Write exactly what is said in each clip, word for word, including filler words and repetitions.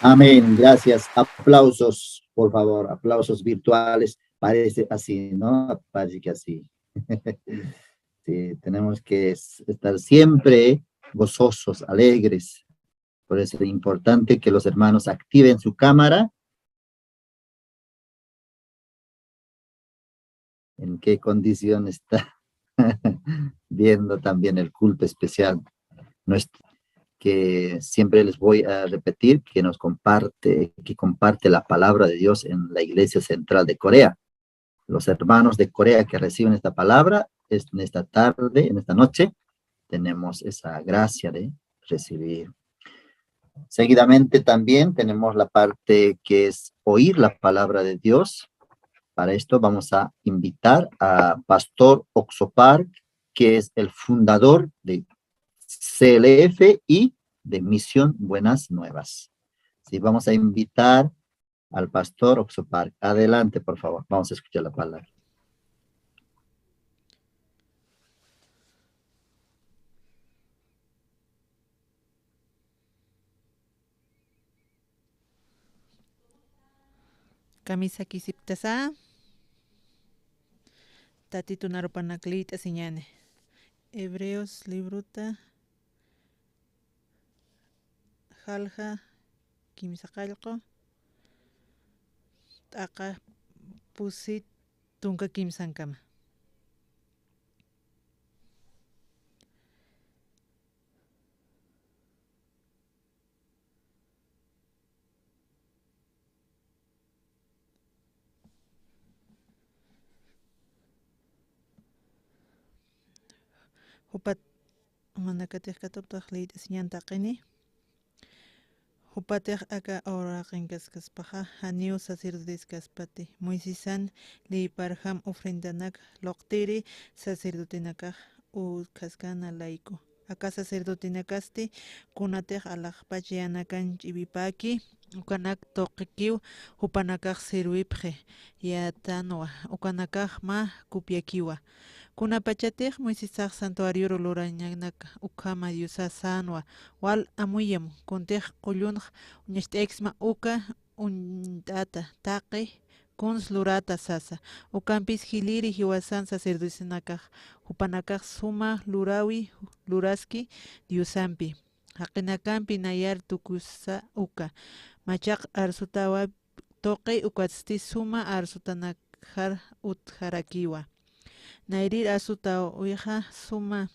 Amén. Gracias. Aplausos, por favor. Aplausos virtuales. Parece así, ¿no? Parece que así. Sí, tenemos que s- estar siempre gozosos, alegres. Por eso es importante que los hermanos activen su cámara. ¿En qué condición está viendo también el culto especial nuestro? Que siempre les voy a repetir que nos comparte, que comparte la palabra de Dios en la Iglesia Central de Corea. Los hermanos de Corea que reciben esta palabra, es en esta tarde, en esta noche, tenemos esa gracia de recibir. Seguidamente también tenemos la parte que es oír la palabra de Dios. Para esto vamos a invitar a Pastor Oxo Park, que es el fundador de C L F y de Misión Buenas Nuevas. Sí, vamos a invitar al pastor Oxo Park. Adelante, por favor. Vamos a escuchar la palabra. Kamisakisipktasa. Tatitun arupanak liyt'asiñäni. Hebreos libruta jalja kimsa qallqu t'aqa pusi tunka kimsankama. Jupat manakatix katuptax liyt'asiñan taqini. Jupatix aka uraqinkaskaspaxa janiw sacerdoteskaspati Moisesan liyparjam ofrendanak luqtiri sacerdotenakax utkhaskana layku. Aka sacerdotenakasti kunatix alaxpach yänakan ch'iwipäki, ukanak tuqikiw jupanakax sirwipxi yätanwa, ukanakax mä copiakiwa. Kunapachatix Moisesax santuarioru lurañanak ukhama Diosa sänwa, wal amuyam, kuntix qullunx uñacht'ayaksma uka uñt'ata, taqi kuns lurata sasa. Ukampis jiliri jiwasan sacerdotenakax, jupanakax suma lurawi luraski Diosampi. Jaqinakampi nayar tukusa uka. Machaq arsutawa tuqi ukatsti suma arsutanakjar utjarakiwa. Nayrir arsutawixa suma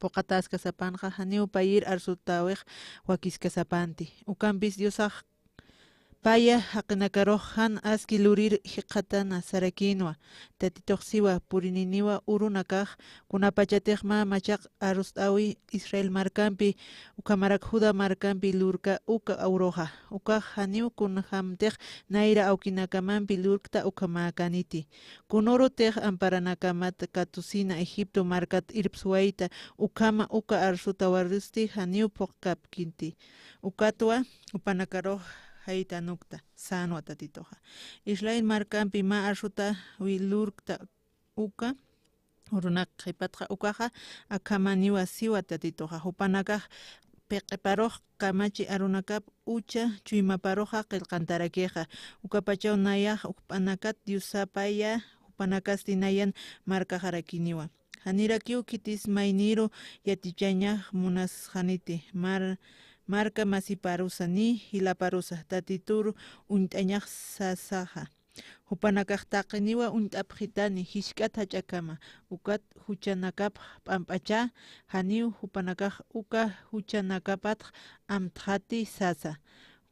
puqataskasapanxa, janiw payir arsutawix wakiskasapanti. Ukampis Diosax paya jaqinakarux jan aski lurir jikxatana sarakinwa, Tatitux siwa, purininiwa urunakax, kunapachatix mä machaq arust'awi Israel markampi, ukhamarak Judá markampi lurka uka uruxa. Ukax janiw kunjamtix nayra awkinakamampi lurkta ukhamäkäniti. Kunürutix amparanakamat katusina Egipto markat irpswayta, ukhama uka arsutawarusti janiw phuqkapkiti. Ukatwa jupanakarux jaytanukta, sänwa Tatituxa. Israel markampi mä arsutawi lurkta uka urunak qhipatxa ukaxa akhamaniwa siwa Tatituxa. Jupanakax piqiparux kamachi arunakap ucha chuymaparuxa qillqantarakixa. Ukapachaw nayax jupanakat Diosapaya, jupanakasti nayan markaxarakiniwa. Janirakiw khitis mayniru yatichañax munasxaniti, mar-, marka masiparusa ni jilaparusa, Tatituru uñt'añax sasaxa. Jupanakax taqiniwa uñt'apxitani, jisk'at jach'akama, ukat juchanakapx p'amp'achä, janiw jupanakax uka juchanakapatx amtxati sasa.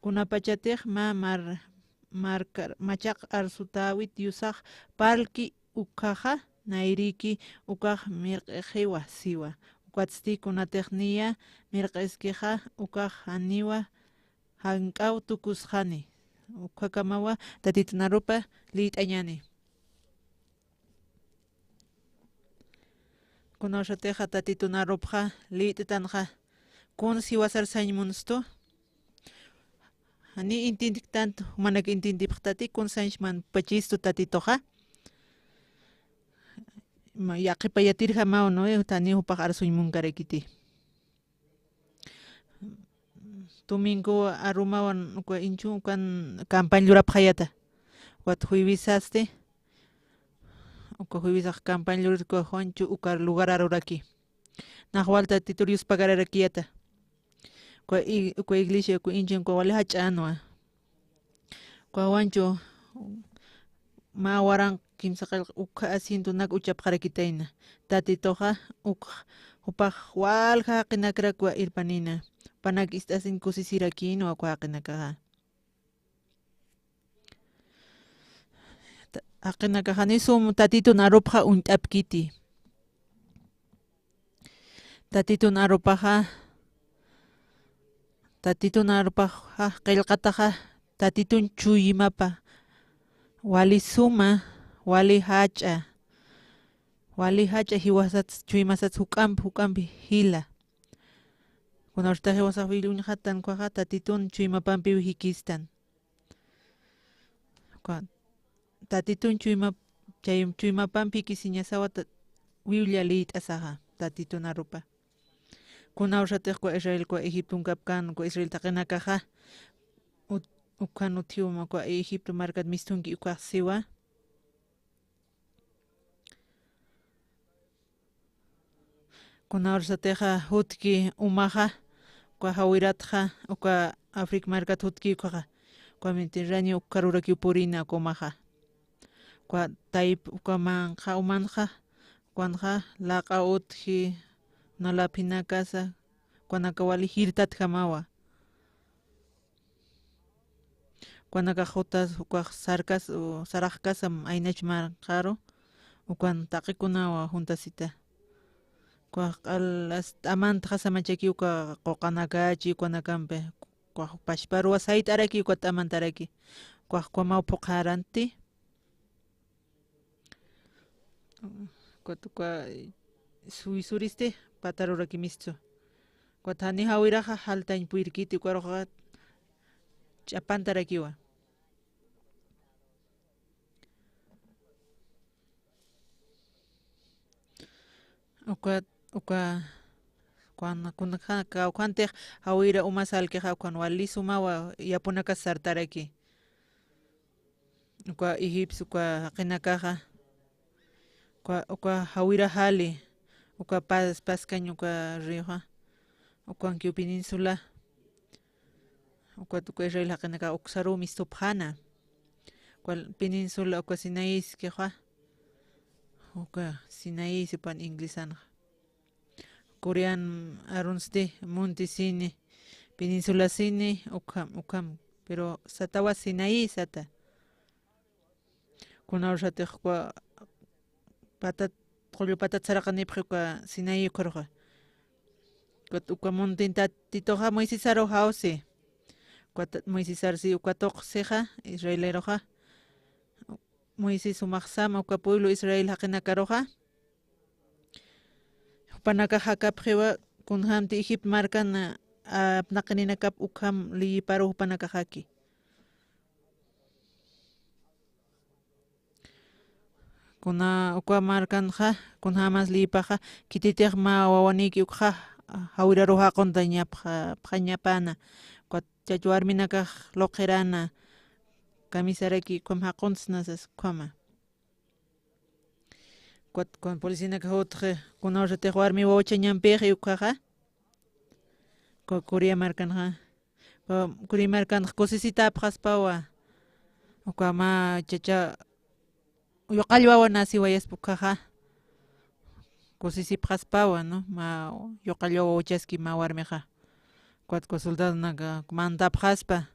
Kunapachatix mä mar-, markar-, machaq arsutäwit Diosax parlki ukhaxa, nayrïki ukax mirq'ixiwa siwa. Ukatsti kunatix niya mirq'iskixa, ukax janiwa jank'aw tukusxani. Ukhakamawa Tatitun arupa liyt'añäni. Kunawsatixa Tatitun arupxa liyt'tanxa, kuns jiwasar sañ munstu. Jani entiendiktantu, jumanak entiendipxtati, kuns sañch manpachistu Tatituxa. Ma, yaqhipayatirjamaw, ¿no? Janiw jupax arsuñ munkarakiti. Domingo arumawan uka inchun ukan campaña lurapxayata. Ukat juevesasti, uka juevesax campaña lurita uka Juancho uka lugar aruraki. Nax wal Tatitur yuspagararakiyata. Uka i-, uka iglesia, uka inchun uka wali jach'anwa. Uka Juancho mä waranqa kimsa qillqa ukha asientonak uchapxarakitayna. Tatituxa ukx, jupax walja jaqinakrak irpanïna. Jupanak ist'asin kusisirakïnwa uka jaqinakaxa. Ta-, jaqinakaxa jani sum Tatitun arupxa uñt'apkiti. Tatitun arupaxa, Tatitun arupaxa qillqataxa, Tatitun chuymapa, wali suma, wali jach'a, wali jach'a jiwasats, chuymasats juk'ampi, juk'ampi jila. Kunawrtax jiwasax willuñxatan ukaxa, Tatitun chuymapampiw jikistan. Uka Tatitun chuyma-, chay chuymapampi jikisiñasawa ta-, Biblia liyt'asaxa, Tatitun arupa. Kunawsatix uka Israel, uka Egipton kapkän, uka Israel jaqinakaxa, ut-, ukhan utjiw mä uka Egipto markat mist'unki ukax siwa. Kunawsatixa jutki umaxa, uka jawiratxa, uka Africa markat jutki ukaxa, uka Mediterráneo uka karurakiw purïna uka umaxa. Uka tayp, uka manqha umanxa, ukanxa laq'a utji, nalaphinakasa, ukanaka wali jirtatjamawa. Ukanakax jutas, ukax sarkas, u, saraxkasam aynach manqharu, ukan taqikunawa juntasita. Ukax q'al as-, t'amantxa samachaki uka quqanakachi, ukanakampi, ukax pachparuwa sayt'araki, uka t'amantaraki, ukax ukhamaw phuqharanti. Ukat uka suy suristi pataruraki mistsu. Ukat jani jawiraxa jaltañ puyrkiti ukaruxa ch'apantarakiwa. Ukat, uka, kuan, kun, ja, kawkhantix jawira uma salkixa, ukan wali sumawa yapunakas sartaraki. Uka Egipcio, uka jaqinakaxa, uka, uka jawira jali, uka pas-, paskañ uka ríoxa, ukankiw península, ukat uka Israel jaqinakax uksaruw mistupxäna. Uka península, uka Sinaí siskixa, uka Sinaí sipan inglesanxa. Corean arunsti, Monte Sinai, Península Sinai, ukham, ukham, pero satawa Sinaí sata. Kunawsatix uka patat, qullu patat saraqanipxi uka Sinaí ukharuxa. Ukat uka monten Tatituxa Moisesaru jawsi. Ukat Moisesarsi uka tuqsixa, Israeleruxa. Moisés jumax sama uka pueblo Israel jaqinakaruxa. Jupanakax jakapxiwa kunjämti Egipto markan, a, apnaqininakap ukham liyiparu jupanakax jaki. Kuna uka markanxa, kunjämas liyipaxa, khititix mä wawanïki ukxa, jawiraru jaquntañapxa, pxañapäna, ukat chach warminakax luqhiräna, kamisaraki ukham jaqunsna sas ukhama. Ukat, ukan policinakax jutxi, kunawsatix warmi wawachañampixi ukhaxa. Uka Corea markanxa. Uka Corea markanxa kusisitapxaspawa. Uka mä chacha, yuqall wawa nasiwayaspa ukhaxa. Kusisipxaspawa, ¿no? Mä yuqall wawa wawachaski mä warmixa. Ukat uka soldadonaka mantapxaspa.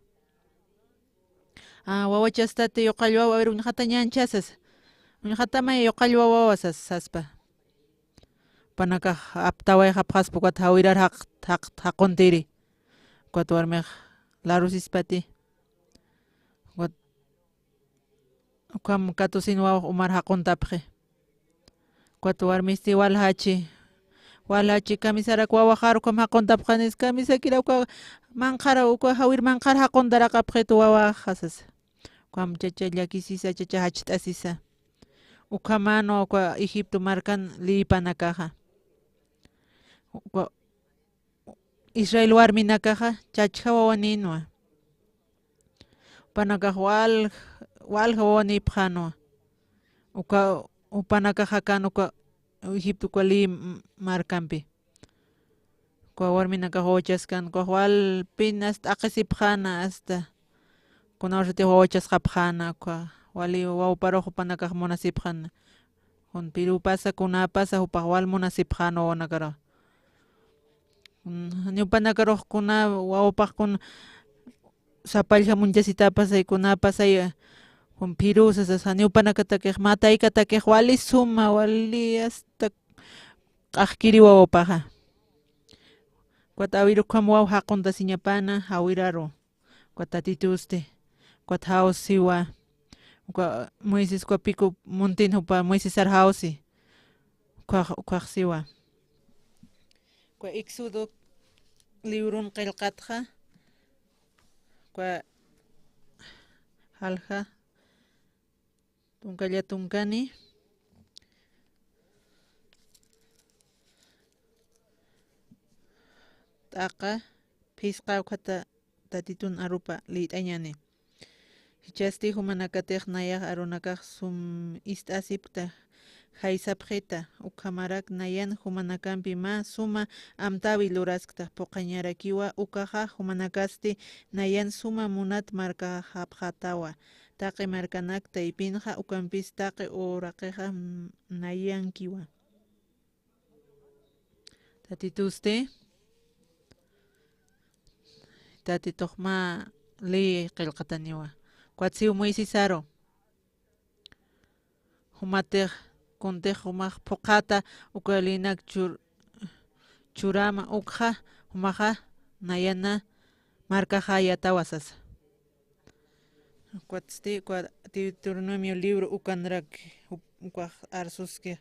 A, wawachastati yuqall wawa, a ver, uñjatañänchä sas. Uñjatamay yuqall wawawa sas, saspa. Jupanakax aptawayxapxaspa ukat jawirar jaq-, jaq-, jaquntiri. Ukat warmix larusispati. Ukat ukham katusin wawax umar jaquntapxi. Ukat warmisti waljachi. Waljachi, kamisarak wawaxar ukham jaquntapxanis, kamisakira uka manqhar, uka jawir manqhar jaquntaraqapxitu wawaxa sasa. Ukham chacha llakisisa, chacha jacht'asisa. Ukhamanwa uka Egipto markan liyipanakaxa. Uka Israel warminakaxa chachja wawanïnwa. Jupanakax wal-, walja wawanïpxänwa. Uka, jupanakaxa kan uka Egipto uka lï m-, markampi. Uka warminakax wawachaskan, ukax walpin hasta t'aqhisipxäna, hasta kunawsatix wawachasxapxäna, uka wali wawparux jupanakax munasipxäna. Kun pirupasa, kunapasa, jupax wal munasipxäna wawanakaru. Mm, janiw jupanakarux kuna, wawapax kun sapallja munchasitapasay, kunapasay, kun pirusa sasa, janiw jupanakatakix, mä taykatakix wali suma, wali hasta q'axkiri wawapaxa. Ukat awir ukham waw jaquntasiñapana jawiraru. Ukat Tatitusti, ukat jawsiwa. Uka Moisés uka piku muntin jupa Moisésar jawsi. Uka, ukax siwa. Uka Éxodo librun qillqatxa. Uka jalja tunka, llatunkani. T'aqa, phisqa ukhata Tatitun arupa liyt'añäni. Jichhasti jumanakatix nayax arunakax sum ist'asipkta, jaysapxita, ukhamarak nayan jumanakampi mä suma amtäwi luraskta, phuqhañarakiwa, ukaxa jumanakasti nayan suma munat markaxapxätawa. Taqi markanak taypinxa, ukampis taqi uraqixa, mm, nayankiwa. Tatitusti, Tatitux mä ley qillqataniwa. Ukat siw Moisesaru. Jumatix, kuntix jumax phuqhata uka leynak chur-, churama ukxa, jumaxa nayana markaxayätawa sasa. Ukatsti, uka Deuteronomio libro ukanrak, uk-, ukax arsuski.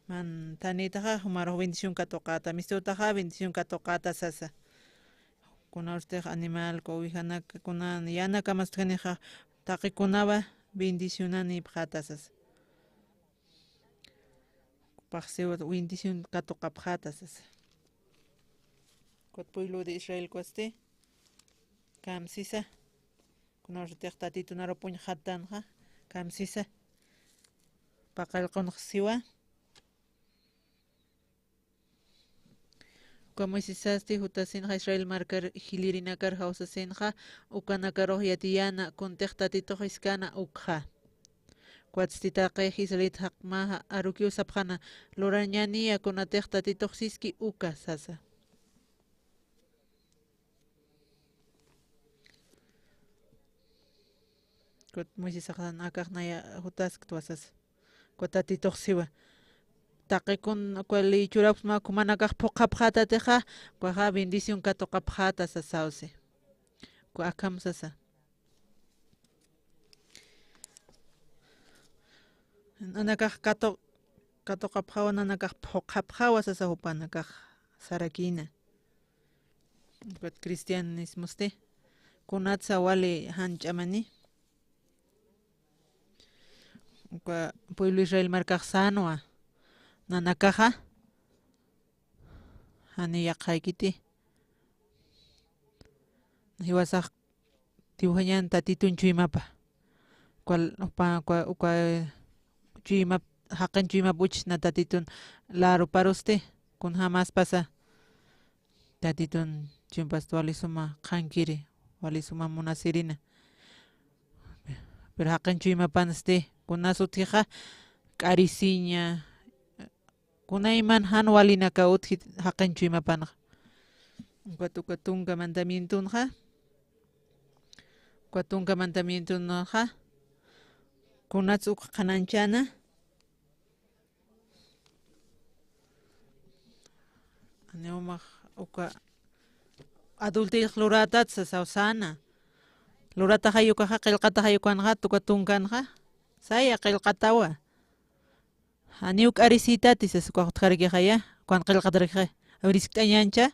Manthanïtaxa, jumarux bendición katuqäta, mistutaxa bendición katuqäta sasa. Kunawstix animal, uka ovejanak, kuna yanakamas utjanixa, taqikunawa bendicionanïpxäta sasa. Jupax siwa bendición katuqapxäta sasa. Ukat pueblo de Israel ukasti kamsisa. Kunawsatix Tatitun arup uñjatänxa, kamsisa. Paqallqunx siwa. Uka Moisesasti jutasinxa Israel markar jilïrinakar jawsasinxa, ukanakarux yatiyäna, kuntix Tatitux jiskana ukxa. Ukatsti taqix israelita jaqmaxa arukiw sapxäna, lurañäniya kunatix Tatitux siski uka sasa. Ukat Moisesax nanakax naya jutasktwa sasa. Ukat Tatitux siwa. Taqikun uka ley churapxsma, jumanakax phuqhapxätatixa, ukaxa bendición katuqapxäta sasaw si. Uka akham sasa. Nanakax katu-, katuqapxawa, nanakax phuqhapxawa sasa jupanakax sarakïna. Ukat cristianismosti, kunatsa wali jan ch'amani. Uka pueblo Israel markax sänwa, nanakaxa jani yaqhaykiti. Jiwasax dibujañän Tatitun chuymapa. Uka, upa, uka, uka chuymap, jaqin chuymap uchsna Tatitun laruparusti, kunjämas pasa. Tatitun chuymapasti wali suma qhankiri, wali suma munasirina. Pero jaqin chuymapansti, kunas utjixa, k'arisiña, kunayman jan walinakaw utji jaqin chuymapanxa. Ukat uka tunka mandamientonxa, uka tunka mandamientonxa, kunats uk qhanañchäna, janiw jumax uka adulteriox lurätat sasaw säna. Lurataxay ukaxa, qillqataxay ukanxa, uka tunkanxa, saya qillqatawa. Janiw k'arisïtati sasa ukax utjarakixaya, ukan qillqatarakixay. Awiriskitäñäncha.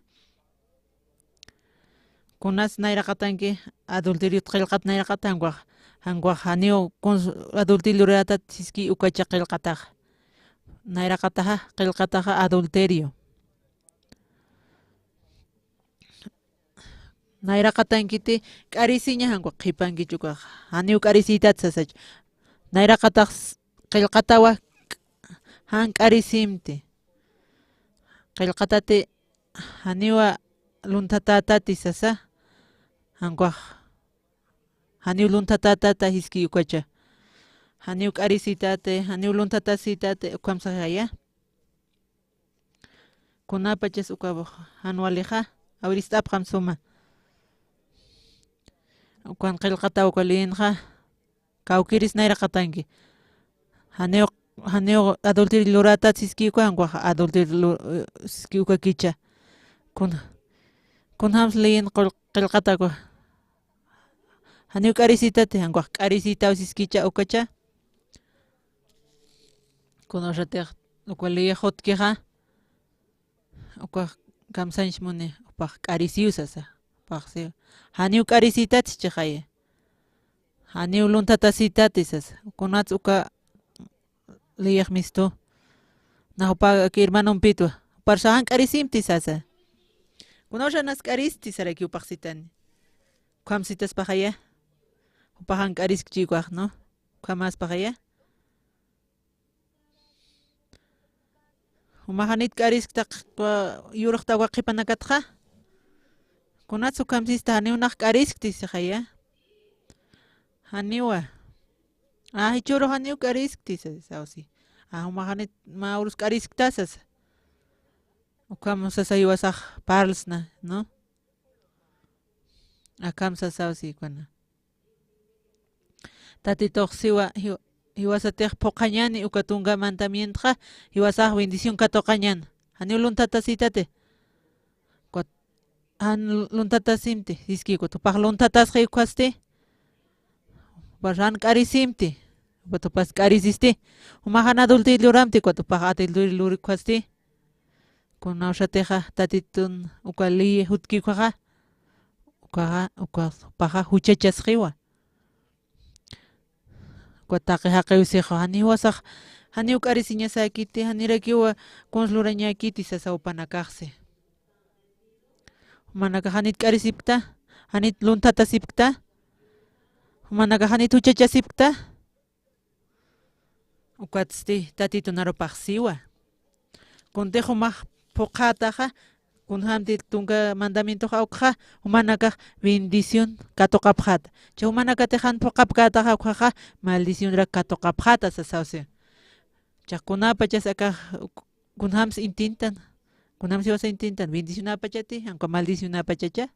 Kunas nayraqatanki adulteriot qillqat nayraqatan ukax, jan ukax janiw kuns adulterio luratat siski ukacha qillqataxa. Nayraqataxa, qillqataxa adulterio. Nayraqatankiti k'arisiña, jan ukax qhipankich ukax. Janiw k'arisïtat sasach. Nayraqatax s-, qillqatawa jan k'arisimti. Qillqatati janiwa lunthatätati sasa. Jan ukax janiw lunthatätata jiski ukacha. Janiw k'arisïtati, janiw lunthatasïtati, ukham saxaya. Kunapachas uka jan walixa, awirist'apxam suma. Ukan qillqataw uka liyinxa, kawkïris nayraqatanki. Janiw, janiw adulterio lurätat siski uka, jan ukax adulterio lu-, siski ukakicha. Kun, kunjams liyin qul-, qillqata uka. Janiw k'arisïtati, jan ukax k'arisïtaw siskicha ukacha. Kunawsatix uka liyix utjkixa, ukax kamsañch muni, jupax k'arisiw sasa, jupax si. Janiw k'arisïtati chixaya. Janiw lunthatasïtati sasa. Kunats uka liyix mistu. Na jupa aka hermanompitwa. Juparsa jan k'arisimti sasa. Kunawsa nas k'aristi saraki jupax sitani. Ukham sitaspaxaya. Jupax jan k'ariskchi ukax, ¿no? Ukhamaspaxaya. Jumax janit k'ariskta q-, yurxta uka qhipanakatxa. Kunats ukham sista, janiw nax k'ariskti sixaya. Janiwa. A, jichhüru janiw k'ariskti sasa, sawsi. A, jumax janit mä urus k'ariskta sasa. Ukham sasa jiwasax parlsna, ¿no? Akham sasaw sïkuna. Tatitux siwa, jiw-, jiwasatix phuqhañäni uka tunka mandamientoxa, jiwasax bendición katuqañäni. Janiw lunthatasïtati. Ukat, jan lunthatasimti, siski ukat jupax lunthatasxi ukhasti. Jupax jan k'arisimti. Ukat jupas k'arisisti. Jumax jan adulterio luramti, ukat jupax adulterio luri ukhasti. Kunawsatixa Tatitun uka ley jutki ukhaxa, ukhaxa, ukax jupaxa juchachasxiwa. Uka taqi jaqiw sixa, janiw jiwasax, janiw k'arisiñasäkiti, janirakiwa kuns lurañäkiti sasa jupanakaxsi. Jumanakax janit k'arisipkta, janit lunthatasipkta, jumanakax janit juchachasipkta. Ukatsti Tatitun arupax siwa. Kuntix jumax phuqhätaxa, kunjamti tunka mandamientox awkxa, jumanakax bendición katuqapxäta. Chay jumanakatix jan phuqhapkätaxa ukhaxa, maldicionrak katuqapxäta sasaw si. Chax kunapachas akax, kunjams intintan, kunjams jiwasa intintan, bendicionäpachati, jan uka maldicionäpachacha.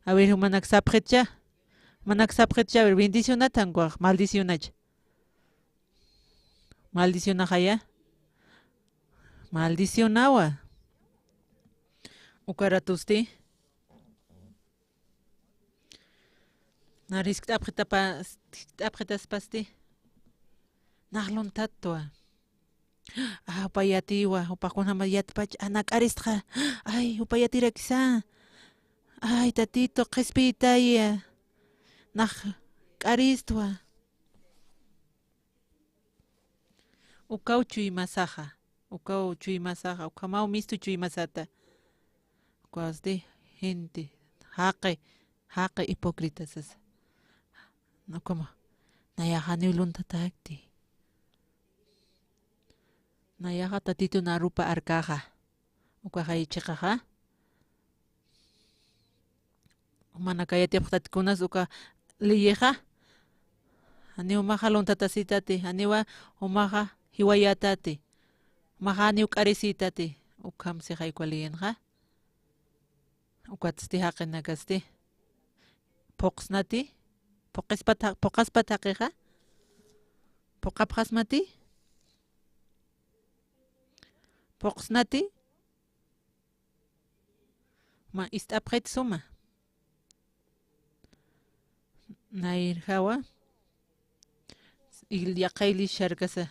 A ver, jumanak sapxitcha. Jumanak sapxitcha, a ver, bendicionat jan ukax maldicionach. Maldicionaxaya. Maldicionawa. Uka ratusti. Nar jiskt'apxitapas-, jiskt'apxitaspasti. Nax lunthatwa. A, jupa yatiwa, jupa kunjama yatpach, a, na k'aristxa. Ay, jupa yatirakisa. Ay, Tatito, qhispiytaya. Nax k'aristwa. Ukaw chuymasaxa, ukaw chuymasaxa, ukhamaw mistu chuymasata. Ukasti gente, jaqi, jaqi hipócrita sasa. Ukhama, nayaxa janiw lunthatäkti. Nayaxa Tatitun arupa arkaxa. Ukaxay chiqaxa. Jumanaka yatipxtati kunas uka leyixa. Janiw jumaxa lunthatasïtati, janiwa jumaxa jiwayätati. Jumaxa janiw k'arisïtati. Ukham sixay uka leyinxa. Ukatsti jaqinakasti. Phuqsnati. Phuqispat ja-, phuqaspat jaqixa. Phuqapxasmati. Phuqsnati. Ma ist'apxit suma. Nayrjawa. Igl-, yaqha iglesia sarkasa.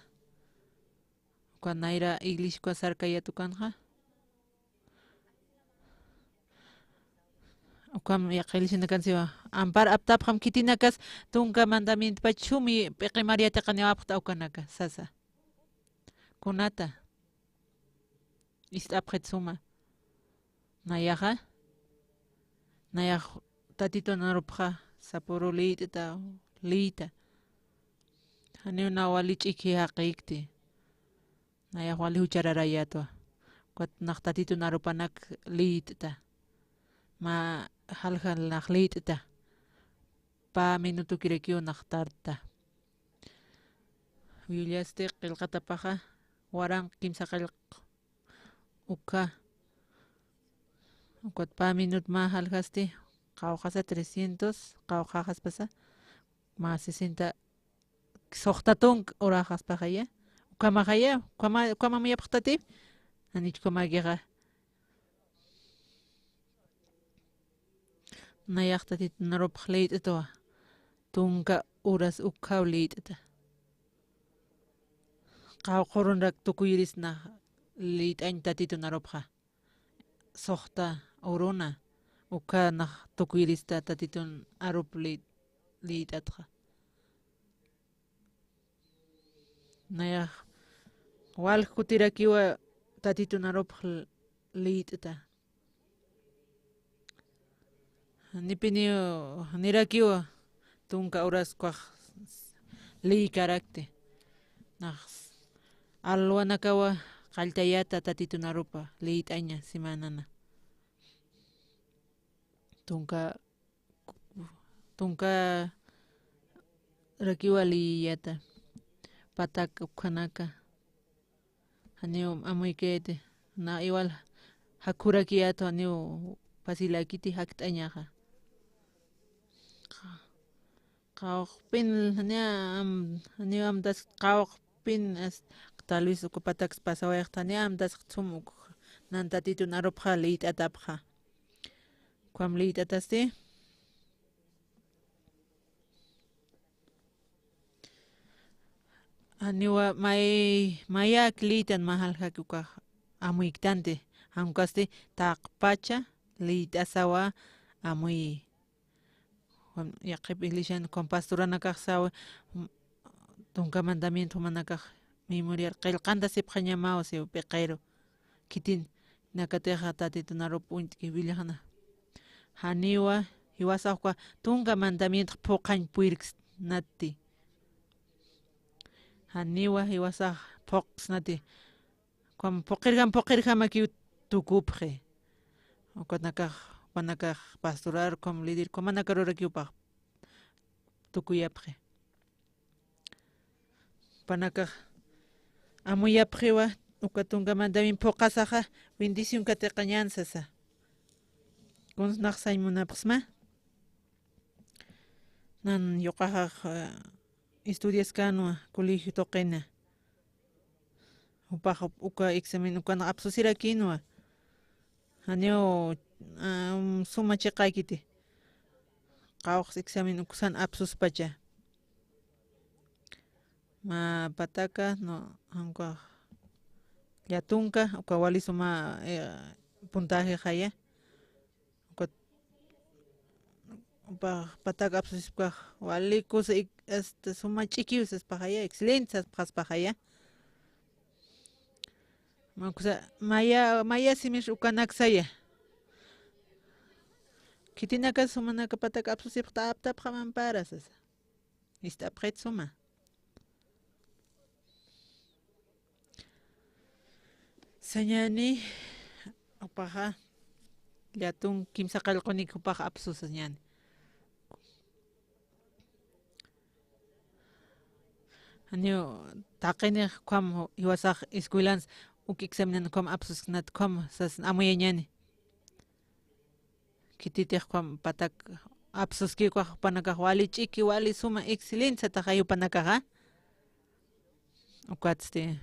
Uka nayra iglesia uka sarkayät ukanxa. Ukham yaqha iglesianakan siwa. Ampar aptapxam khitinakas tunka mandamientopach sumi p'iqimar yatiqaniwapxta ukanaka, sasa. Kunata. Ist'apxit suma. Nayaxa. Nayax tatitun arupxa sapüru liyt'ta, liyta. Janiw nawa wali ch'iki jaqïkti. Nayax wali juchararayätwa. Ukat nax tatitun arupanak liyt'ta. Mä jalja nax liyt'ta. Pä minutukirakiw nax tarta. Willasti qillqatapaxa, waranq kimsa qillq ukha. Ukat pä minut mä jaljasti, qawqhasa trescientos, qawqhaxaspasa, mä sesenta, suxta tunka uraxaspaxaya, ukhamaxaya, ukhama, ukhama amuyapxtati, janich ukhamakixa. Nayax tatitun arupx liyt'twa, tunka uras ukhaw liyt'ta. Qawqha urunak tukuyirisna liyt'añ tatitun arupxa. Suxta uruna, ukha nax tukuyirista tatitun arup liy-, liyt'atxa. Nayax walj kutirakiwa tatitun arupx liyt'ta. Nipiniw nirakiwa tunka uras ukax liykarakti. Nax alwanakawa qalltayäta tatitun arupa liyt'aña semanana. Tunka, tunkarakiwa liyiyäta. Patak ukhanaka. Janiw amuykiti, na igual jakhurakiyät, janiw pasiläkiti jakt'añaxa. Qa-, qawqpin, janiw am-, janiw amtas qawqpin, as-, tal vez uka pataks pasawayxt, janiw amtas sum uk, nan tatitun arupxa liyt'atapxa. Ukham liyt'atasti. Janiwa may, mayak liytan mä jaljaki ukax amuyktanti, jan ukasti taqpacha liyt'asawa amuyi. Wan yaqhip iglesian ukham pastoranakaxsawa, m-, tunka mandamiento jumanakax memoriar qillqantasipxañamaw siw p'iqiru. Khitinakatixa tatitun arup uñt'ki willajna. Janiwa jiwasax uka tunka mandamientox phuqhañ puyirksnati. Janiwa jiwasax phuqsnati. Ukham phuqirjam phuqirjamakiw tukupxi. Ukanakax, ukanakax pastorar, ukham líder, ukhamanakar urakiw pax tukuyapxi. Jupanakax amuyapxiwa, uka tunka mandamiento phuqasaxa bendición katiqañän sasa. Kuns nax sañ munapxsma. Nan yuqaxax, eh, estudiaskänwa colegio tuqina. Jupax uka examen ukan apsusirakïnwa. Janiw, am, suma chiqäkiti. Qawqs examen uksan apsuspacha. Mä pataka, no, jan ukax llatunka, uka wali suma, eh, puntajixaya. Ukat, upa, pataka apsusipkax, wali kusa ik-, este, suma ch'ikiw saspaxaya, excelente saspaxaya. Mä kusa, maya, maya simir ukanak saya. Khitinakas jumanaka pataka apsusipxta aptapxam ampara sasa. Ist'apxit suma. Sañäni, jupaxa, llatun kimsa qillqunik jupax apsusa sañäni. Janiw taqinix ukham jiwasax escuelans uk examen ukham apsusnat ukham sas amuyañäni. Khititix ukham patak apsuski ukax jupanakax wali ch'iki, wali suma, excelente sataxay jupanakaxa. Ukatsti,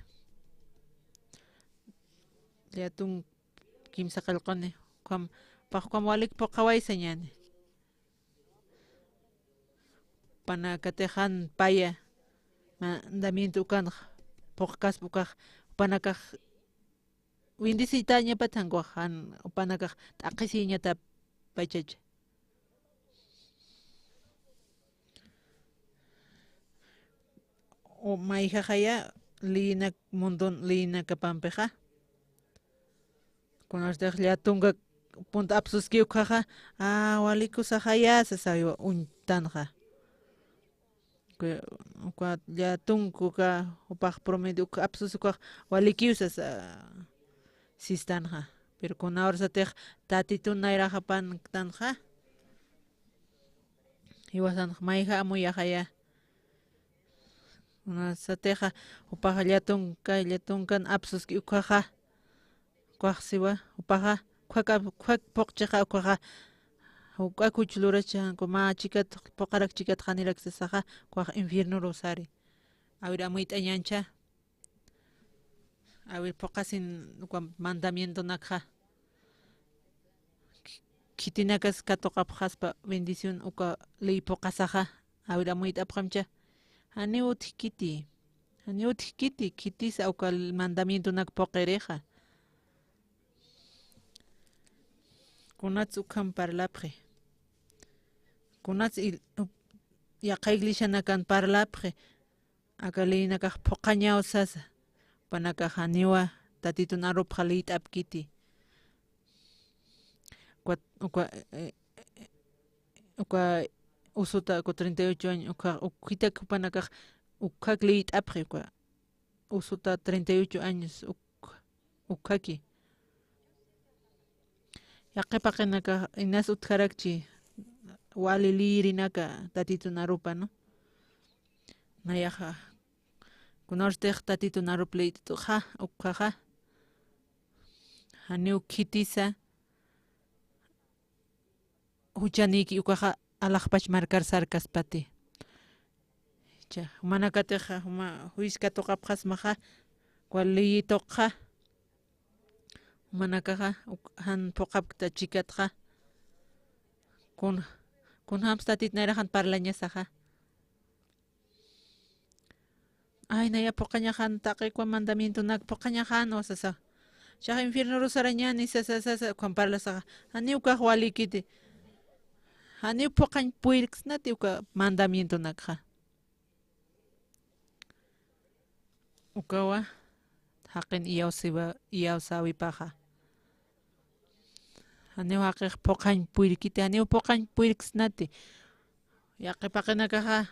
llatun kimsa qillquni, ukham, pax ukham walik phuqhaway sañäni. Jupanakatix jan paya mandamiento ukanx phuqkaspa ukax, jupanakax bendecitañapat jan ukax, jan jupanakax t'aqhisiñatap pachacha. O mayjaxaya, liyinak mundun liyinakapampixa. Kunastix llatunka punta apsuski ukkhaxa, a, waliku saxaya, sasawiwa uñtanxa. Uka, uka llatunk uka jupax promedio uk apsus ukax walikiw sasa sistanxa. Pero kuna urasatix Tatitun nayrax apanktanxa, jiwasanx mayja amuyaxaya. Kunasatixa jupaxa llatunka, llatunkan apsuski ukkhaxa. Ukax siwa, jupaxa, ukhak, ukhak phuqchixa, ukaxa, juk'a kuch luracha, mä chikat, phuqarak chikat janirak sasaxa, ukax infiernoru sari. A ver, amuyt'añäncha. A ver, phuqasin uka mandamientonakxa. Khitinakas katuqapxaspa bendición uka ley phuqasaxa. A ver, amuyt'apxamcha. Janiw utjkiti. Janiw utjkiti, khitisa uka mandamientonak phuqirixa. Kunats ukham parlapxi. Kunats il-, up-, yaqha iglesianakan parlapxi. Aka leynakax phuqañaw sasa. Jupanakax janiwa Tatitun arupxa liyt'apkiti. Uka, uka, eh, eh, uka usuta, uka treinta y ocho años, uka, ukhitak jupanakax ukhak liyt'apxi, uka usuta treinta y ocho años, uk-, ukhaki. Yaqhip jaqinakax inas utjarakchi wali liyirinaka Tatitun arupa, ¿no? Nayaxa, kunawstix Tatitun arup liyt'uxa, ukkhaxa, janiw khitisa, juchanïki ukaxa alaxpach markar sarkaspati. Cha, jumanakatixa, juma, juicio katuqapxasmaxa, uka leyituqxa, jumanakaxa, uk-, jan phuqapkta chikatxa, kun, kunjams Tatit nayrax jan parlañasaxa. Ay, naya phuqañaxan, taqi uka mandamientonak phuqañaxan, sasa. Chax infiernoru sarañäni, sasa, sasa, ukham parlasaxa. Janiw ukax walikiti. Janiw phuqañ puyrksnati uka mandamientonakxa. Ukawa, jaqin iyawsiwa, iyawsäwipaxa. Janiw jaqix phuqañ puyrkiti, janiw phuqañ puyrksnati. Yaqhip jaqinakaxa,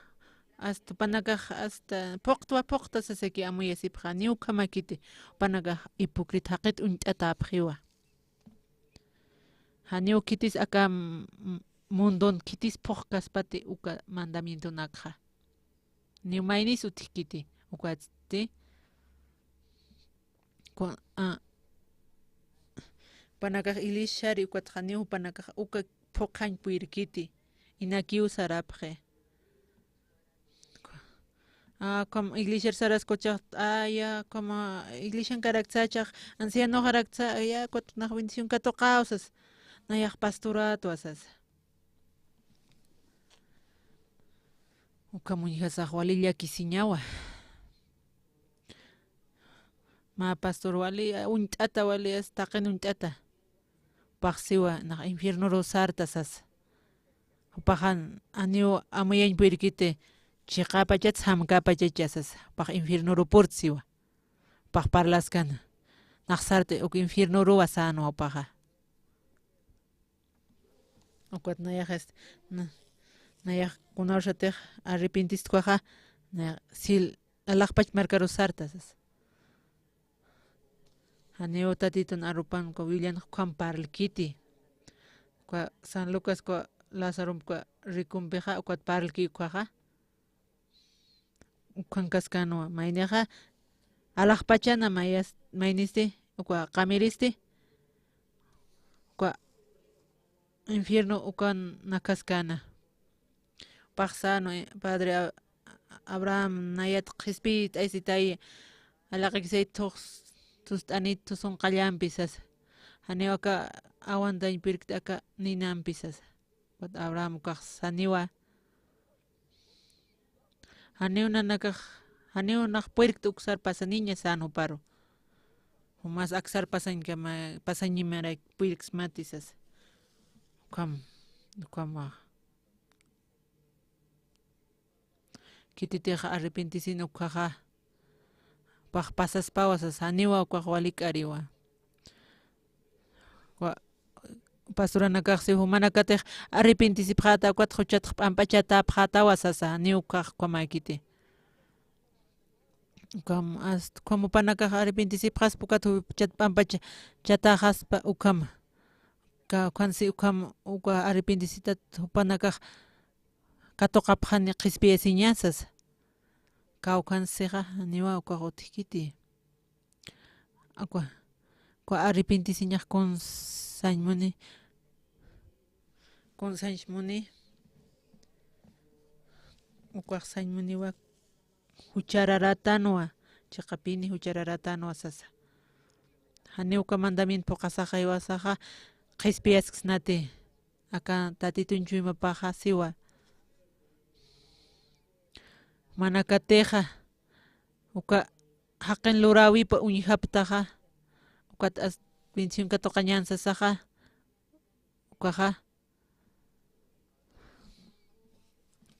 hasta jupanakax, hasta phuqtwa phuqta sasaki amuyasipxa, janiw ukhamakiti, jupanakax hipócrita jaqit uñt'atäpxiwa. Janiw khitis aka, m-, m-, mundon khitis phuqkaspati uka mandamientonakxa. Niw maynis utjkiti, ukatsti. Ku-, a, jupanakax iglesiari, ukatxa niw jupanakax uka phuqañ puyrkiti, inakiw sarapxi. A, como iglesiar saraskuchax, a, ya, como iglesian karaksachax, ancianoxaraksa, ya, kutnax bendición katuqaw sas, nayax pastoratwa sas. Ukham uñjasax wali llakisiñawa. Mä pastor wali, a, uñt'ata wali, as taqin uñt'ata. Jupax siwa, nax infiernoru sarta sasa. Jupaxan, aniw amuyañ puyrkiti, chiqapachat, samkapachachasas. Jupax infiernoru purtsiwa. Jupax parlaskana. Nax sarti, uk infiernoruwa sänwa jupaxa. Ukat nayax, este, na-, nayax kunawsatix arrepentistkuxa, nayax sil alaxpach markaru sarta sasa. Janiw Tatitun arupan uka willan ukham parlkiti. Uka San Lucas uka Lázaro uka rikumpixa, ukat parlki ukaxa. Ukhan kaskänwa, maynixa, alaxpachana mayas-, maynisti, uka qamiristi, uka infierno ukan nakaskäna. Paxsano, eh, Padre A-, Abraham, nayat qhispiyt'aysitay, alaqikisay thus-, thust'anit thusunqallampi sasa. Janiw aka awantañ pirkta aka ninampi sasa. Ukat Abraham ukax saniwa. Janiw nanakax, janiw nax puyrkta uksar pasaniña sän juparu. Jumas aksar pasañkama, pasañimarak puyrksmati sasa. Ukham, ukhamax. Khititix arrepentisin ukkhaxa, jupax pasaspawa sasa, janiwa ukax walik'ariwa. Wa-, pasturanakax si jumanakatix arrepintisipxäta, ukat juchatx p'amp'achatäpxätawa sasa, janiw ukax ukhamäkiti. Ukham, ast-, ukham jupanakax arrepintisipxaspa, ukat juchat p'amp'achatäxaspa ukham. Ka-, ukhan si ukham, uka arrepintisitat jupanakax katuqapxani qhispiyasiña sasa. Kawkhan sixa, janiwa ukax utjkiti. Akwa, akwa arrepentisiñax kun sañ muni, kun sañ muni, ukax sañ muniwa juchararätanwa, chiqapini juchararätanwa sasa. Janiw uka mandamiento phuqhasaxa jiwasaxa, qhispiyasksnati. Aka Tatitun chuymapaxa siwa. Manakatixa, uka jaqin luräwipa uñjaptaxa, ukat as-, bendición katuqañän sasaxa, ukaxa,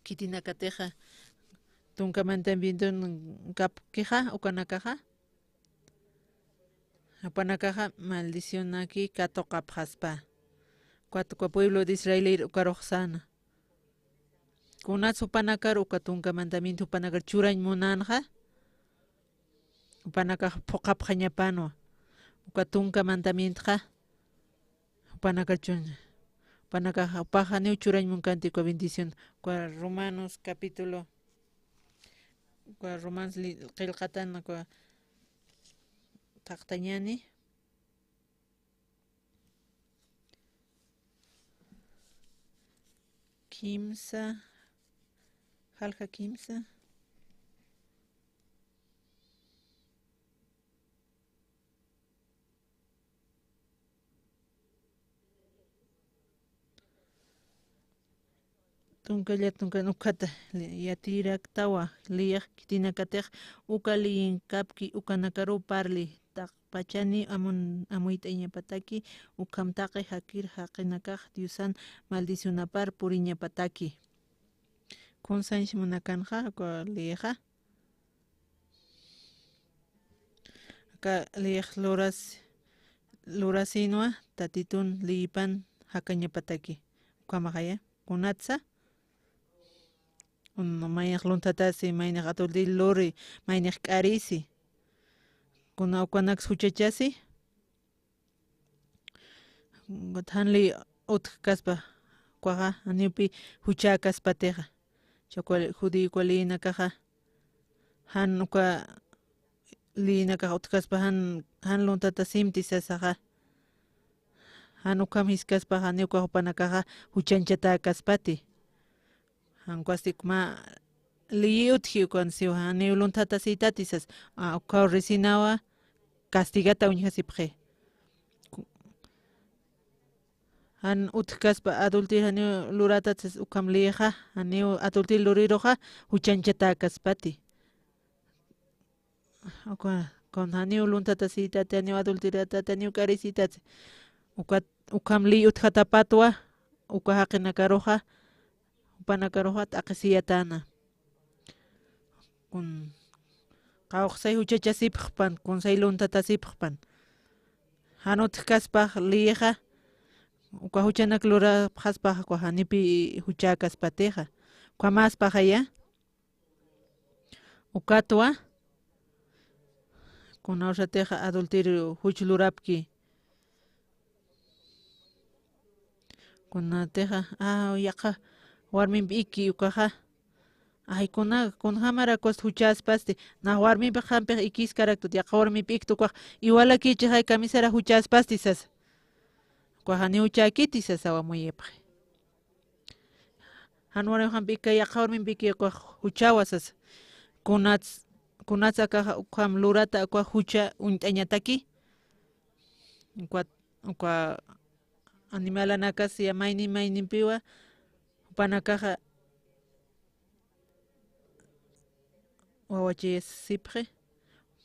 khitinakatixa, tunka mandamienton kapkixa, ukanakaxa, jupanakaxa maldicionaki katuqapxaspa. Ukat uka pueblo de Israelir ukarux säna. Kunats jupanakar uka tunka mandamiento jupanakar churañ munänxa, jupanakax phuqhapxañapanwa. Uka tunka mandamientoxa jupanakar chuñ-, jupanakax jupax janiw churañ munkanti uka bendición. Uka Romanos capítulo, uka Romanos li-, qillqatan uka thaqtañani. Kimsa, jalja kimsa. Tunka llat tunka ukhata li-, yatiraktawa, liyix khitinakatix uka liyinkapki ukanakaruw parli, taqpachani amun-, amuyt'añapataki, ukham taqi jakir jaqinakax Diosan maldicionapar puriñapataki. Kun sañ munakanxa, uka liyixa. Aka liyix luras-, lurasinwa, Tatitun liyipan jakañapataki. Ukhamaxaya, kunatsa, un-, maynix lunthatasi, maynix adulterio luri, maynix k'arisi. Kuna ukanaks juchachasi, Jan liy utjkaspa, ukaxa, janiw pï juchäkaspatixa. Chakwa judío uka liyinakaxa, jan uka liyinakax utjkaspa, jan, jan luntatasimti sasaxa. Jan ukham jiskaspaxa, janiw uka jupanakaxa juchanchatäkaspati. Jan ukwasti ukma liyi utji ukan siwa, janiw luntatasïtati sas, a, ukkhaw risinawa, castigata uñjasipxi. Jan utjkaspa adulterio janiw luratat sas, ukham liyixa, janiw adulterio luriruxa, juchanchatäkaspati. Uka, kun janiw luntatasïtati, janiw adulteratati, janiw k'arisïtati. Ukat, ukham liy utjatapatwa, uka jaqinakaruxa, jupanakaruxa t'aqhisiyatana. Kun, qawqsay juchachasipxpan, kunsay luntatasipxpan. Jan utjkaspax liyixa, uka juchanak lurapxaspax, uka janipi juchäkaspatixa. Ukhamäspaxaya. Ukatwa, kunawsatixa adulterio juch lurapki. Kunatixa, a, yaqha warmimpi iki ukaxa. Ay, kuna, kunjamarakus juchäspasti. Nax warmimpi jampix ikiskaraktut, yaqha warmimpi ikta ukax. Iwalakïchixay kamisara juchäspasti sasa. Ukax janiw juchäkiti sasawa muyipxi. Jan warmix jampiki, yaqha warmimpiki ukax juchäwa sasa. Kunats, kunats akaxa ukham lurata ukax jucha uñt'añataki. Uka, uka animalanakas ya mayni maynimpiwa, jupanakaxa wawachayasipxi,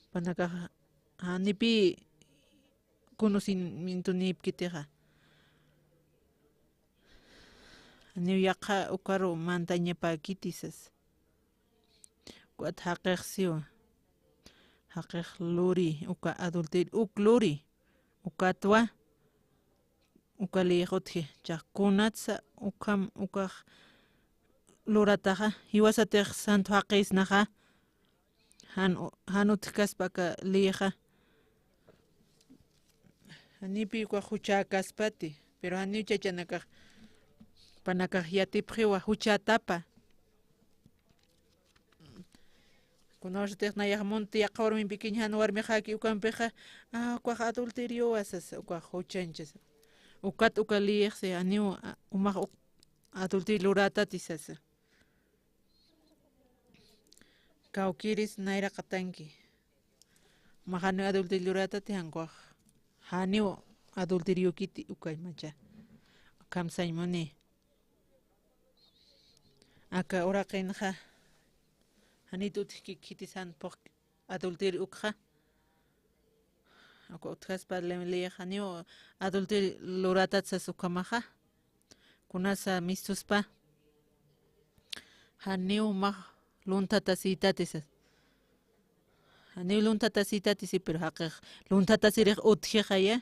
jupanakaxa janipi conocimiento nipkitixa. Janiw yaqha ukaru mantañapäkiti sas. Ukat jaqix siwa. Jaqix luri, uka adulterio, uk luri. Ukatwa, uka liyix utji. Chax kunatsa ukham ukax lurataxa, jiwasatix santo jaqïsnaxa, jan u-, jan utjkaspa aka liyixa. Janipi ukax juchäkaspati, pero janiw chachanakax, jupanakax yatipxiwa juchätapa. Kunawsatix nayax munti yaqha warmimpikiñ jan warmixäki ukampixa, ah, ukax adulteriowa sasa, ukax juchañchasa. Ukat uka liyixsi, janiw, ah, umax uk-, adulterio lurätati sasa. Kawkïris nayraqatanki. Umax janiw adulterio lurätati, jan ukax janiw adulteriokiti ukañ macha. Kamsañ muni. Aka uraqinxa, janit utjki khitisan pux adulterio ukxa. Aka utjaspa le-, leyix janiw adulterio lurätat sas ukhamaxa. Kunasa mistuspa. Janiw max lunthatasïtati sas. Janiw lunthatasïtati, sí, pero jaqix lunthatasirix utjixaya.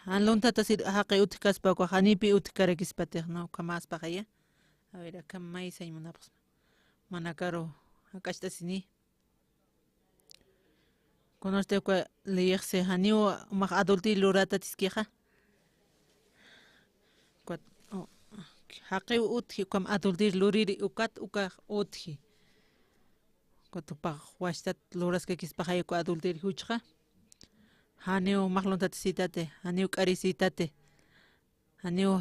Jan lunthatasir jaqi utjkaspa ukax, janipi utjkarakispatix, ¿no? Ukhamäspaxaya. A ver, akham maysañ munapxsma. Manakaru jak'acht'asini. Kunasti uka leyixsi, janiw umax adulterio lurätatiskixa. Ukat, u-, jaqiw utji, ukham adulterio luriri, ukat ukax utji. Ukat jupax wachtat luraskakispaxay uka adulterio juchxa. Janiw max lunthatasïtati, janiw k'arisïtati, janiw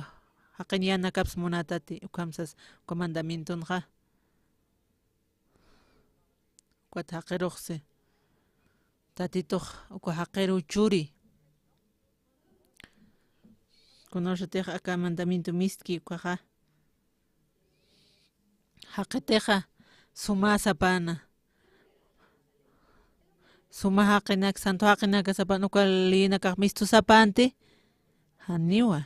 jaqin yänakaps munätati, ukham sas uka mandamientonxa. Ukat jaqiruxsi. Tatitux uka jaqiruw churi. Kunawsatix aka mandamiento mistki ukaxa. Jaqitixa suma sapana. Suma jaqinak, santo jaqinaka sapana uka leyinakax mistu sapanti. Janiwa.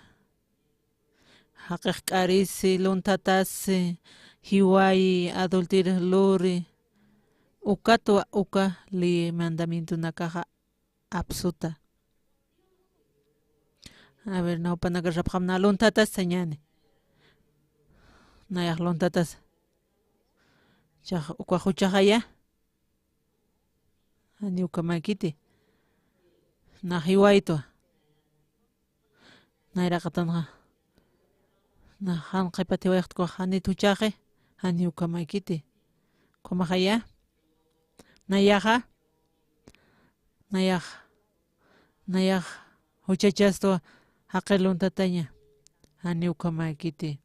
Jaqix k'arisi, lunthatasi, jiwayi, adulterio luri. Ukatwa uka ley mandamientonakaxa apsuta. A ver, na jupanakar sapxam na lunthatas sañäni. Nayax lunthatas. Chax uka juchaxaya. Janiw ukhamäkiti. Nax jiwaytwa. Nayraqatanxa. Nax jan qhipat jiwayxtkuxa janit juchaxi. Janiw ukhamäkiti. Ukhamaxaya. Nayaxa. Nayax. Nayax juchachastwa jaqir lunthataña. Janiw ukhamäkiti.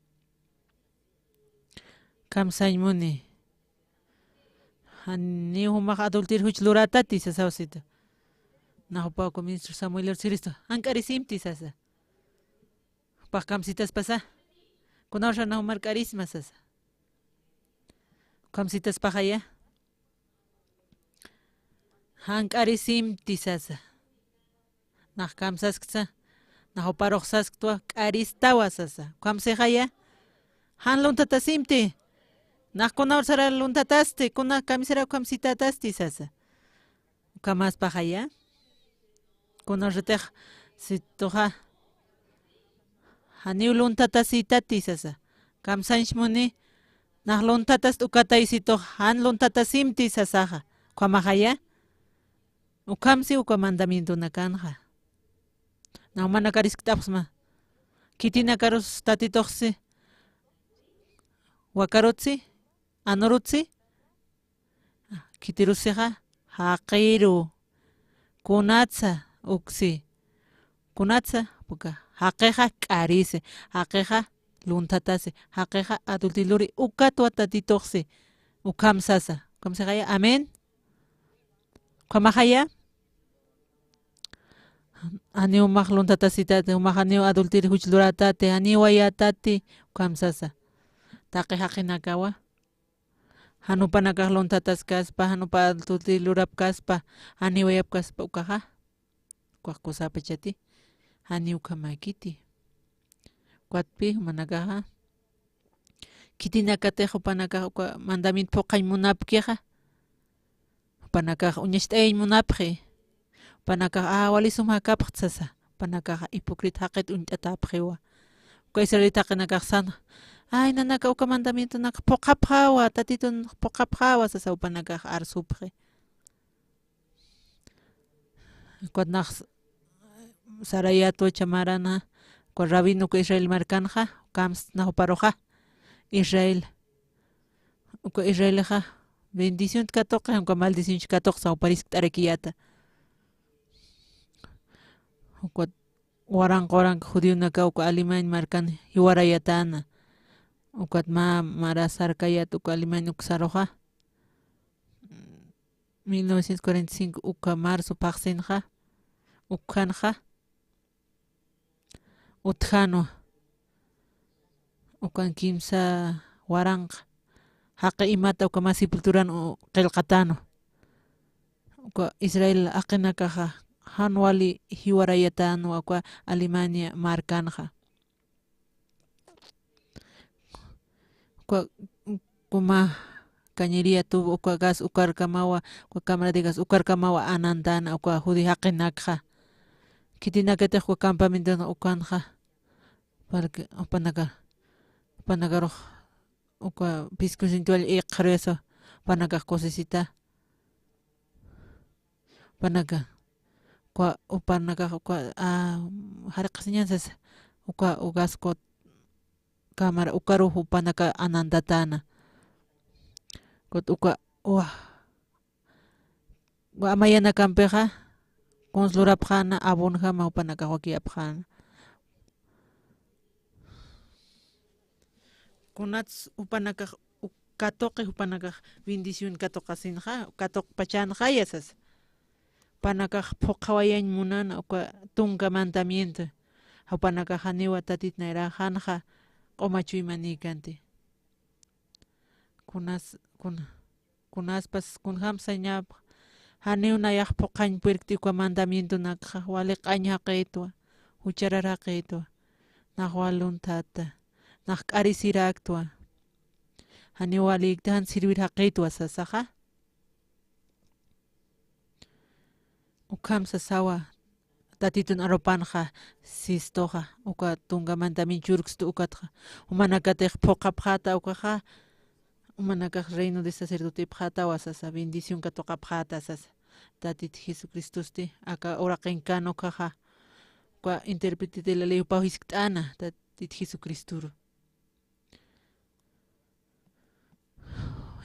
Kamsañ muni. Janiw jumax adulterio juch lurätati sasawsita. Nax jupaw uka ministro Samuel sirista. Jan k'arisimti sasa. Jupax kamsitaspasa. Kunawsa nax jumar k'arisma sasa. Kamsitaspaxaya. Jan k'arisimti sasa. Nax kamsasktsa, nax juparux sasktwa k'aristawa sasa. Ukham sixaya, jan lunthatasimti. Nax kunawsara lunthatasti, kuna kamisara ukham sitatasti sasa. Ukhamaspaxaya. Kunawsatix situxa, janiw lunthatasitati sasa. Kamsañs muni, nax lunthatast ukatay situx, jan lunthatasimti sasaxa. Ukhamaxaya. Ukhamsi uka mandamientonakanxa. Nax jumanakar jiskt'apxsma. Khitinakarus Tatituxsi. Wakarutsi. Anurutsi. Khitirusixa. Jaqiru. Kunatsa. Uksi. Kunatsa. Uka. Jaqixa k'arisi. Jaqixa lunthatasi. Jaqixa adulterio luri. Ukatwa Tatituxsi. Ukham sasa. Ukham sixaya. Amén. Ukhamaxaya. Janiw jumax lunthatasitati, jumax janiw adulterio juch lurätati, janiw wayätati, ukham sasa. Taqi jaqinakawa. Jan jupanakax lunthataskaspa, jan jupa adulterio lurapkaspa, janiw wayapkaspa ukaxa. Ukax kusapachati, janiw ukhamäkiti. Ukatpi, jumanakaxa. Khitinakatix jupanakax uka mandamiento phuqhañ munapkixa. Jupanakax uñacht'ayañ munapxi. Jupanakax, ah, wali sum jakapxt sasa. Jupanakaxa hipócrita jaqit uñt'atäpxiwa. Uka israelita jaqinakax san, ay, nanaka uka mandamientonak phuqhapxäwa, Tatitun phuqhapxäwa sasa jupanakax arsupxi. Ukat nax sarayätwa chä marana, uka rabino uka Israel markanxa, ukhams nax juparuxa, Israel, uka Israelixa bendicionti katuqi, uka maldicionchi katuqi, sasa jupar jiskt'arakiyäta. Ukat waranqa waranqa judionaka uka Alemania markan jiwarayatäna. Ukat mä mara sarkayät uka Alemania uksaruxa. Mil novecientos cuarenta y cinco uka marzo phaxsinxa, ukhanxa, utjänwa. Ukan kimsa waranqa jaqi imata uka mä sepulturan u-, qillqatänwa. Uka Israel jaqinakaxa jan wali jiwarayatänwa uka Alemania markanxa. Uka, uka mä cañería tubo, uka gas ukarkamawa, uka cámara de gas ukarkamawa anantäna uka judío jaqinakxa. Khitinakatix uka campamenton ukanxa, para que jupanaka, jupanakarux uka piskusinti wal iqxaruyasa, jupanakax kusisita. Jupanaka, uka, jupanakax uka, ah, jarqasiñan sasa, uka, uka gas ukat cámara ukarux jupanaka anantatäna. Ukat uka, waj, amayanakampixa, kuns lurapxäna, abonjama jupanakax wakiyapxäna. Kunats jupanakax uk-, katuqi jupanakax bendición katuqasinxa, katuqpachänxaya sasa. Jupanakax phuqhawayañ munana uka tunka mandamiento. Jupanakax janiwa Tatit nayraxanxa q'uma chuymanïkanti. Kunas, kuna, kunaspas kunjam sañäpx, janiw nayax phuqhañ purirkti uka mandamientonakxa, wali q'añ jaqïtwa, jucharar jaqïtwa, nax wal lunthata, nax k'arisiräktwa, janiw walïkti jan servir jaqïtwa sasaxa. Ukham sasawa, Tatitun arupanxa, sistuxa, uka tunka mandamiento churkstu ukatxa, jumanakatix phuqhapxäta ukaxa, jumanakax reino de sacerdotepxätawa sasa, bendición katuqapxäta sasa, Tatit Jesucristosti, aka uraqinkän ukaxa, uka intérprete de la ley jupaw jiskt'äna, Tatit Jesucristoru.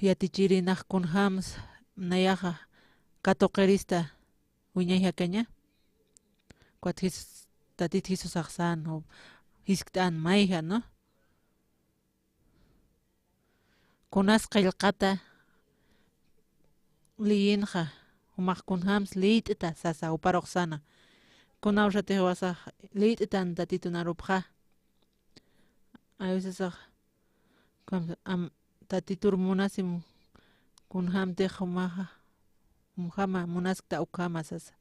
Yatichiri nax kunjams nayaxa katuqirista wiñay jakaña. Ukat Jes-, Tatit Jesusax sän, jiskt'an mayja, ¿no? Kunas qillqata leyinxa, jumax kunjams leyt'ta sasa, juparux säna. Kunawsatix jiwasax leyt'tan Tatitun arupxa. A veces, am, Tatitur munasim kunjamtix jumaxa, jumjama munaskta ukhama sasa.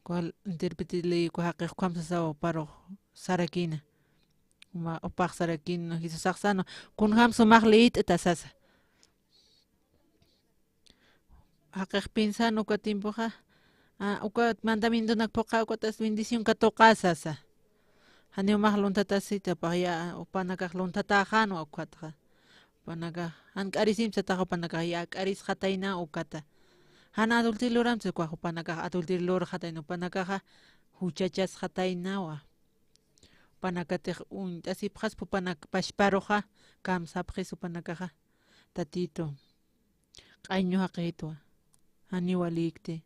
Cual intérprete ley uka jaqix ukham sasawa juparux sarakïna. Juma, jupax sarakïna, Jesusax säna, kunjam sumax leyt'ta sasa. Jaqix piensan uka tiempoxa, a, uka mandamientonak phuqha, ukatas bendición katuqa sasa. Janiw jumax lunthatasita, paqya, jupanakax lunthatäxänwa ukatxa. Jupanakax, jan k'arisimp sataxa, jupanakax ya k'arisxatayna ukata. Jan adulterio luramp sataxa, jupanakax adulterio lurxatayna, jupanakaxa juchachasxataynawa. Jupanakatix uñt'asipxaspa jupanak pachparuxa, kamsapxis jupanakaxa. Tatitu, q'añu jaqïtwa, janiw walïkti.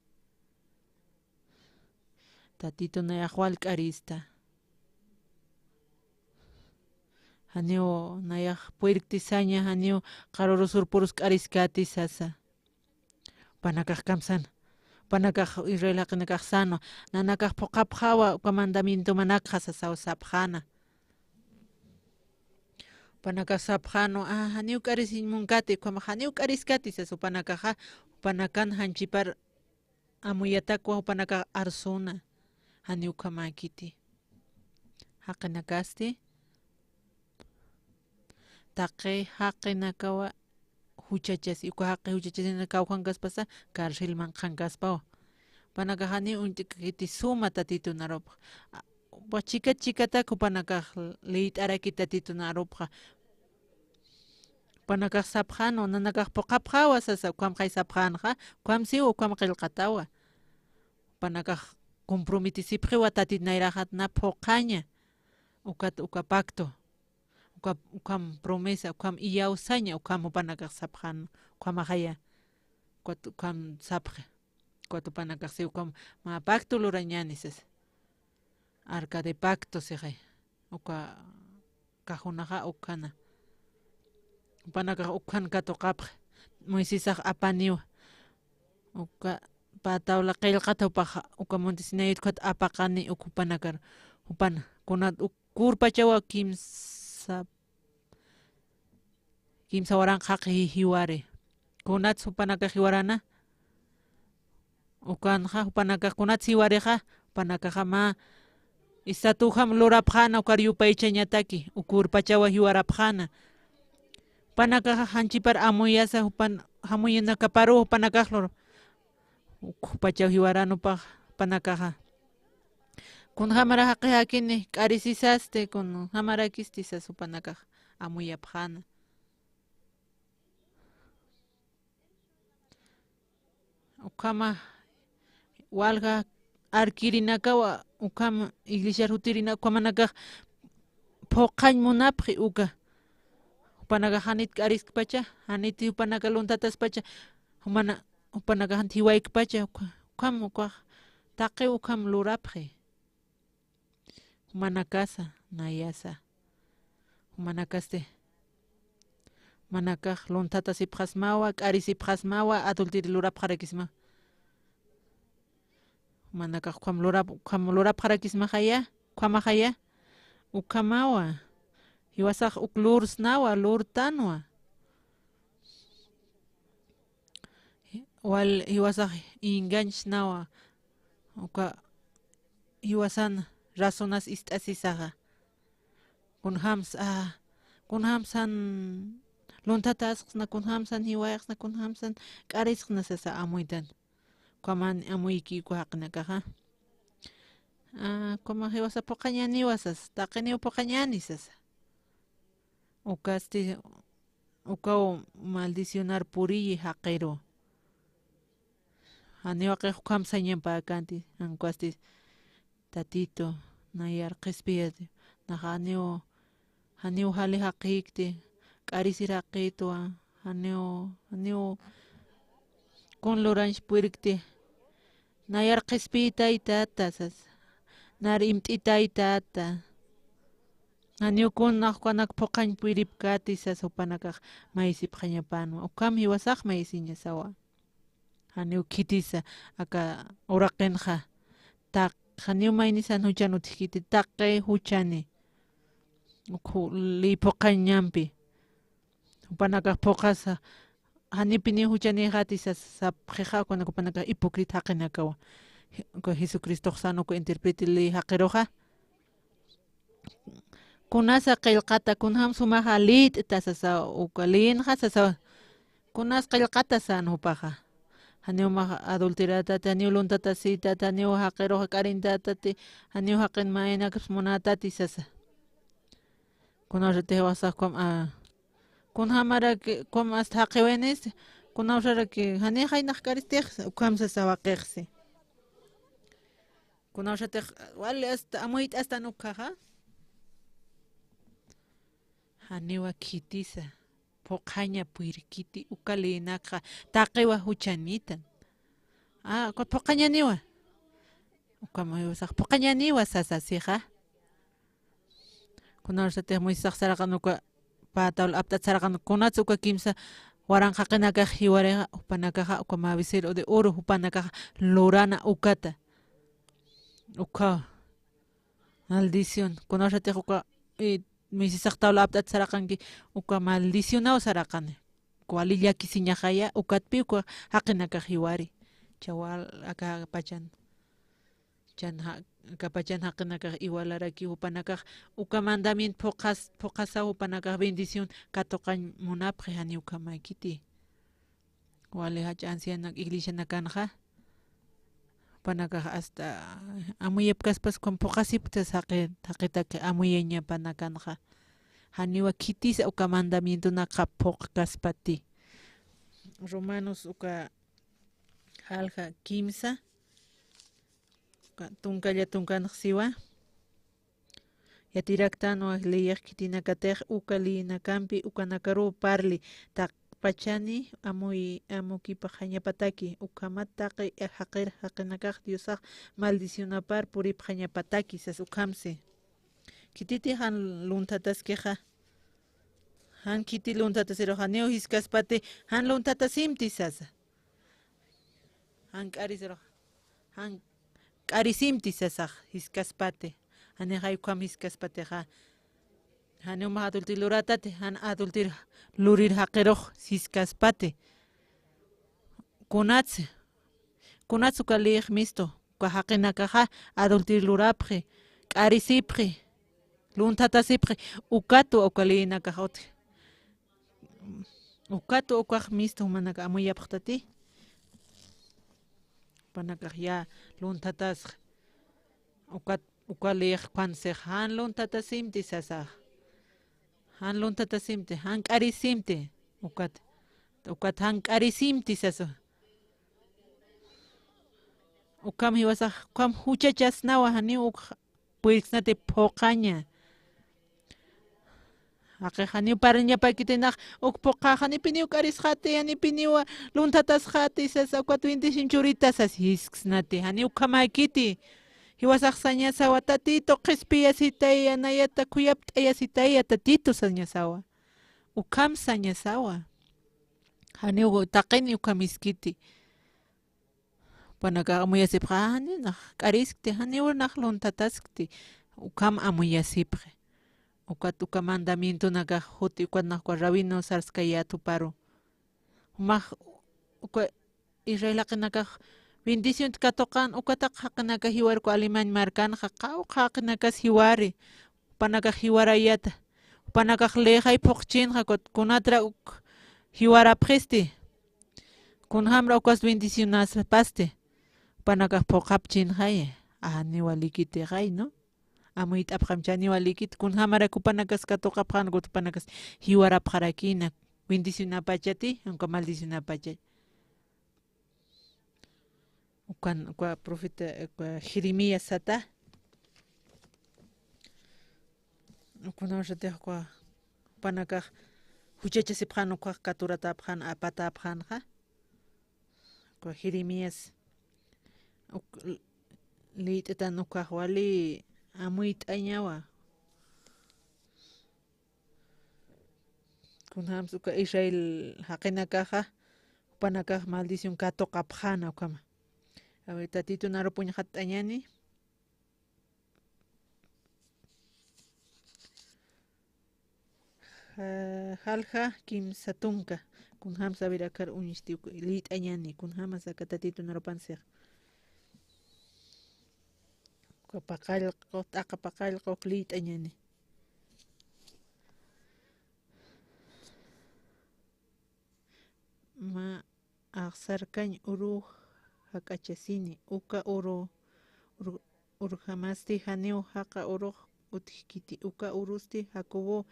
Tatitu nayax wal k'arista. Janiw nayax purirkti saña, janiw qarurusur purus k'ariskäti sasa. Jupanakax kamsan. Jupanakax Israel jaqinakax sänwa. Nanakax phuqhapxäwa uka mandamientomanakxa sasaw sapxäna. Jupanakax sapxänwa, a, janiw k'arisiñ munkati, ukhamax janiw k'ariskati sasa jupanakaxa, jupanakan janchipar amuyatakwa, jupanakax arsuna, janiw ukhamäkiti. Jaqinakasti, taqi jaqinakawa juchachasi, uka jaqi juchachasinakaw qhankaspasa, carcelman qhankaspawa. Jupanakax janiw uñt'kiti suma Tatitun arupxa. A, jupax chikat chikatak jupanakax liyt'arakit Tatitun arupxa. Jupanakax sapxänwa, nanakax phuqhapxäwa sasa, ukhamxay sapxänxa, ukham siwa, ukham qillqatawa. Jupanakax comprometesipxiwa Tatit nayraqat na phuqhaña. Ukat uka pacto. Uka, ukham promesa, ukham iyawsaña, ukham jupanakax sapxän, ukhamaxaya. Ukat ukham sapxi. Ukat jupanakax si ukham mä pacto lurañäni sasa. Arca de pacto sixay. Uka cajonaxa ukhana. Jupanakax ukhan katuqapxi. Moisesax apaniwa. Uka pä tabla qillqata jupaxa, uka monte Sinaí utkhat apaqani uk jupanakar, jupana. Kunat uk kurpachawa kimsa, kimsa waranqa jaqi jiwari. Kunats jupanakax jiwarana. Ukanxa, jupanakax kunats jiwarixa, jupanakaxa mä estatuajam lurapxäna, ukar yupaychañataki, uk kurpachawa jiwarapxäna. Jupanakaxa janchipar amuyasa, jupan, jamuyinakaparuw jupanakax lur, uk jupachaw jiwaran jupax, jupanakaxa. Kunjämara jaqixakini, k'arisisasti, kunjämarakisti sas jupanakax amuyapxäna. Ukhama walja arkirinakawa, ukham iglesiar jutirina, ukhamanakax phuqhañ munapxi uka. Jupanakax janit k'ariskpacha, janit jupanaka luntataspacha, jumana, jupanakax janit jiwaykpacha, ukha, ukham, ukax, taqiw ukham lurapxi. Jumanakasa, nayasa. Jumanakasti. Jumanakax luntatasipxasmawa, k'arisipxasmawa, adulterio lurapxarakisma. Jumanakax ukham lurap, ukham lurapxarakismaxaya, ukhamaxaya. Ukhamawa. Jiwasax uk lursnawa, lurtanwa. Wal jiwasax engañsnawa, uka jiwasan razonas ist'asisaxa. Kunjams, a, kunjamsan luntatasxsna, kunjamsan jiwayxsna, kunjamsan k'arisxsna sasa amuytan. Ukaman amuyki uka jaqinakaxa. A, ukamax jiwasa phuqhañäniwa sasa, taqiniw phuqhañäni sasa. Ukasti, ukaw maldicionar puriyi jaqiru. Janiw jaqix ukham sañapäkänti, jan ukwasti Tatitu, nayar qhispiyati, nax janiw, janiw jali jaqïkti, k'arisir jaqïtwa, janiw, janiw kun lurañs purikti, nayar qhispiytaytata sas, nar imt'itaytata. Janiw kun nax ukanak phuqhañ puripkäti sas jupanakax mayisipxañapänwa. Ukham jiwasax mayisiñasawa. Janiw khitisa aka uraqinxa. Taq, janiw maynisan juchan utjkiti, taqi juchani. Ukhu, lï phuqhañampi. Jupanakax phuqhasa, janipiniw juchanïxati sas, sapxixa, ukanak jupanakax hipócrita jaqinakawa. Je-, uka Jesucristox sän uka intérprete lï jaqiruxa. Kunasa qillqata, kunjam sumaxa lït'ta sasa, uka lïnxa sasa, kunas qillqata sän jupaxa. Janiw max adulterätati, janiw luntatasïtati, janiw jaqiruxa k'arintätati, janiw jaqin maynakas munätati sasa. Kunawsatix jiwasax ukham, a, kunjämaraki ukham asta jaqiwaynis, kunawsaraki, janixay nax k'aristix, ukham sasa waqixsi. Kunawsatix, wali asta amuyt'astan ukkhaxa. Janiwa khitisa, phuqhaña purkiti uka lïnakxa, taqiwa juchanitan. A, uka phuqhañaniwa. Ukham jiwasax phuqhañaniwa sasa sixa. Kunawsatix Moisesax saraqan uka pä tabla apt'at saraqan, kunats uka kimsa waranqa jaqinakax jiwarixa, jupanakaxa uka mä becerro de oro jupanakax lurana ukata. Ukha maldición. Kunawsatix uka, eh, Moisesax tabla apt'at saraqanki, uka maldicionaw saraqani. Wali llakisiñaxaya, ukatpï uka jaqinakax jiwari. Chawal aka pachan. Chan ja-, aka pachan jaqinakax iwalaraki jupanakax uka mandamiento phuqhas-, phuqhasaw jupanakax bendición katuqañ munapxi, janiw ukhamäkiti. Wali jach'a ancianak iglesianakanxa. Jupanakax hasta amuyapkaspas ukham phuqasipkta saqi, saqitaki amuyañapanakanxa. Janiwa khitisa uka mandamientonakxa phuqkaspati. Romanos uka jalja kimsa, uka tunkalla tunkanx siwa. Yatiraktanwa leyex khitinakatix uka leyinakampi ukanakaruw parli, taqpachani amuy, amukipaxañapataki, ukhamat taqi jaqir jaqinakax Diosax maldicionapar puripxañapataki, sas ukhamsi. Khititi jan lunthataskixa. Jan khiti lunthatasirux janiw jiskaspati, jan lunthatasimti sasa. Jan k'arisirux, jan k'arisimti sasax jiskaspati. Janixay ukham jiskaspatixa. Janiw mä adultir luratati, jan adultir lurir jaqirux jiskaspati. Kunatsi, kunatsi uka leyix mistu, uka jaqinakaxa adultir lurapxi, k'arisipxi, lunthatasipxi, ukatwa uka leyinakax utji. Ukatwa ukax mistu jumanakax amuyapxtati. Jupanakax ya lunthatasxa. Ukat, uka leyix ukan six, jan lunthatasimti sasax. Jan lunthatasimti, jan k'arisimti. Ukat, ukat jan k'arisimti sasa. Ukham jiwasax, ukham juchachasnawa, janiw uk puyksnati phuqaña. Jaqix janiw parlñapäkiti nax, uk phuqax janipiniw k'arisxati, janipiniw lunthatasxati, sasa ukat bendición churita sas jisksnati, janiw ukhamäkiti. Jiwasax sañasawa, Tatitu, qhispiyasitaya, nayata khuyapt'ayasitaya, Tatitu, sañasawa. Ukham sañasawa. Janiw taqini ukham jiskiti. Jupanakax amuyasipxi, janiw nax k'ariskti, janiw nax lunthataskti, ukham amuyasipxi. Ukat uka mandamientonakax juti ukat nax uka rabino sarskayät juparu. Jumax uka Israel jaqinakax bendicionti katuqan, uka taqi jaqinakax jiwari uka Alemania markanxa, qawqha jaqinakas jiwari, jupanakax jiwarayäta, jupanakax leyxay phuqchinxa, ukat kunatrak uk jiwarapxisti, kunjamra ukas bendicionaspasti, jupanakax phuqhapchinxay, janiw walikitixay, ¿no? Amuyt'apxam, janiw walikiti, kunjamarak jupanakas katuqapxän, ukat jupanakas jiwarapxarakïna, bendicionapachati, uka maldicionapachati. Ukan, uka profeta, uka Jeremías sata. Ukunawsatix uka jupanakax juchachasipxän, ukax katuratapxän, apatapxänxa. Uka Jeremías. Uk, liyt'atan ukax wali amuyt'añawa. Kunjams uka Israel jaqinakaxa, jupanakax maldición katuqapxäna ukhama. A ver, Tatitun arup uñxatt'añäni. Ja-, jalja kimsa tunka. Kunjams a ver akar uñsti uka liyt'añäni. Kunjamas aka Tatitun arupan six. Uka paqallqu, t'aqa paqallqu uk liyt'añäni. Mä axsarkañ uru jak'achasini, uka uru, ur-, urjamasti janiw jaqa urux utjkiti, uka urusti Jacobo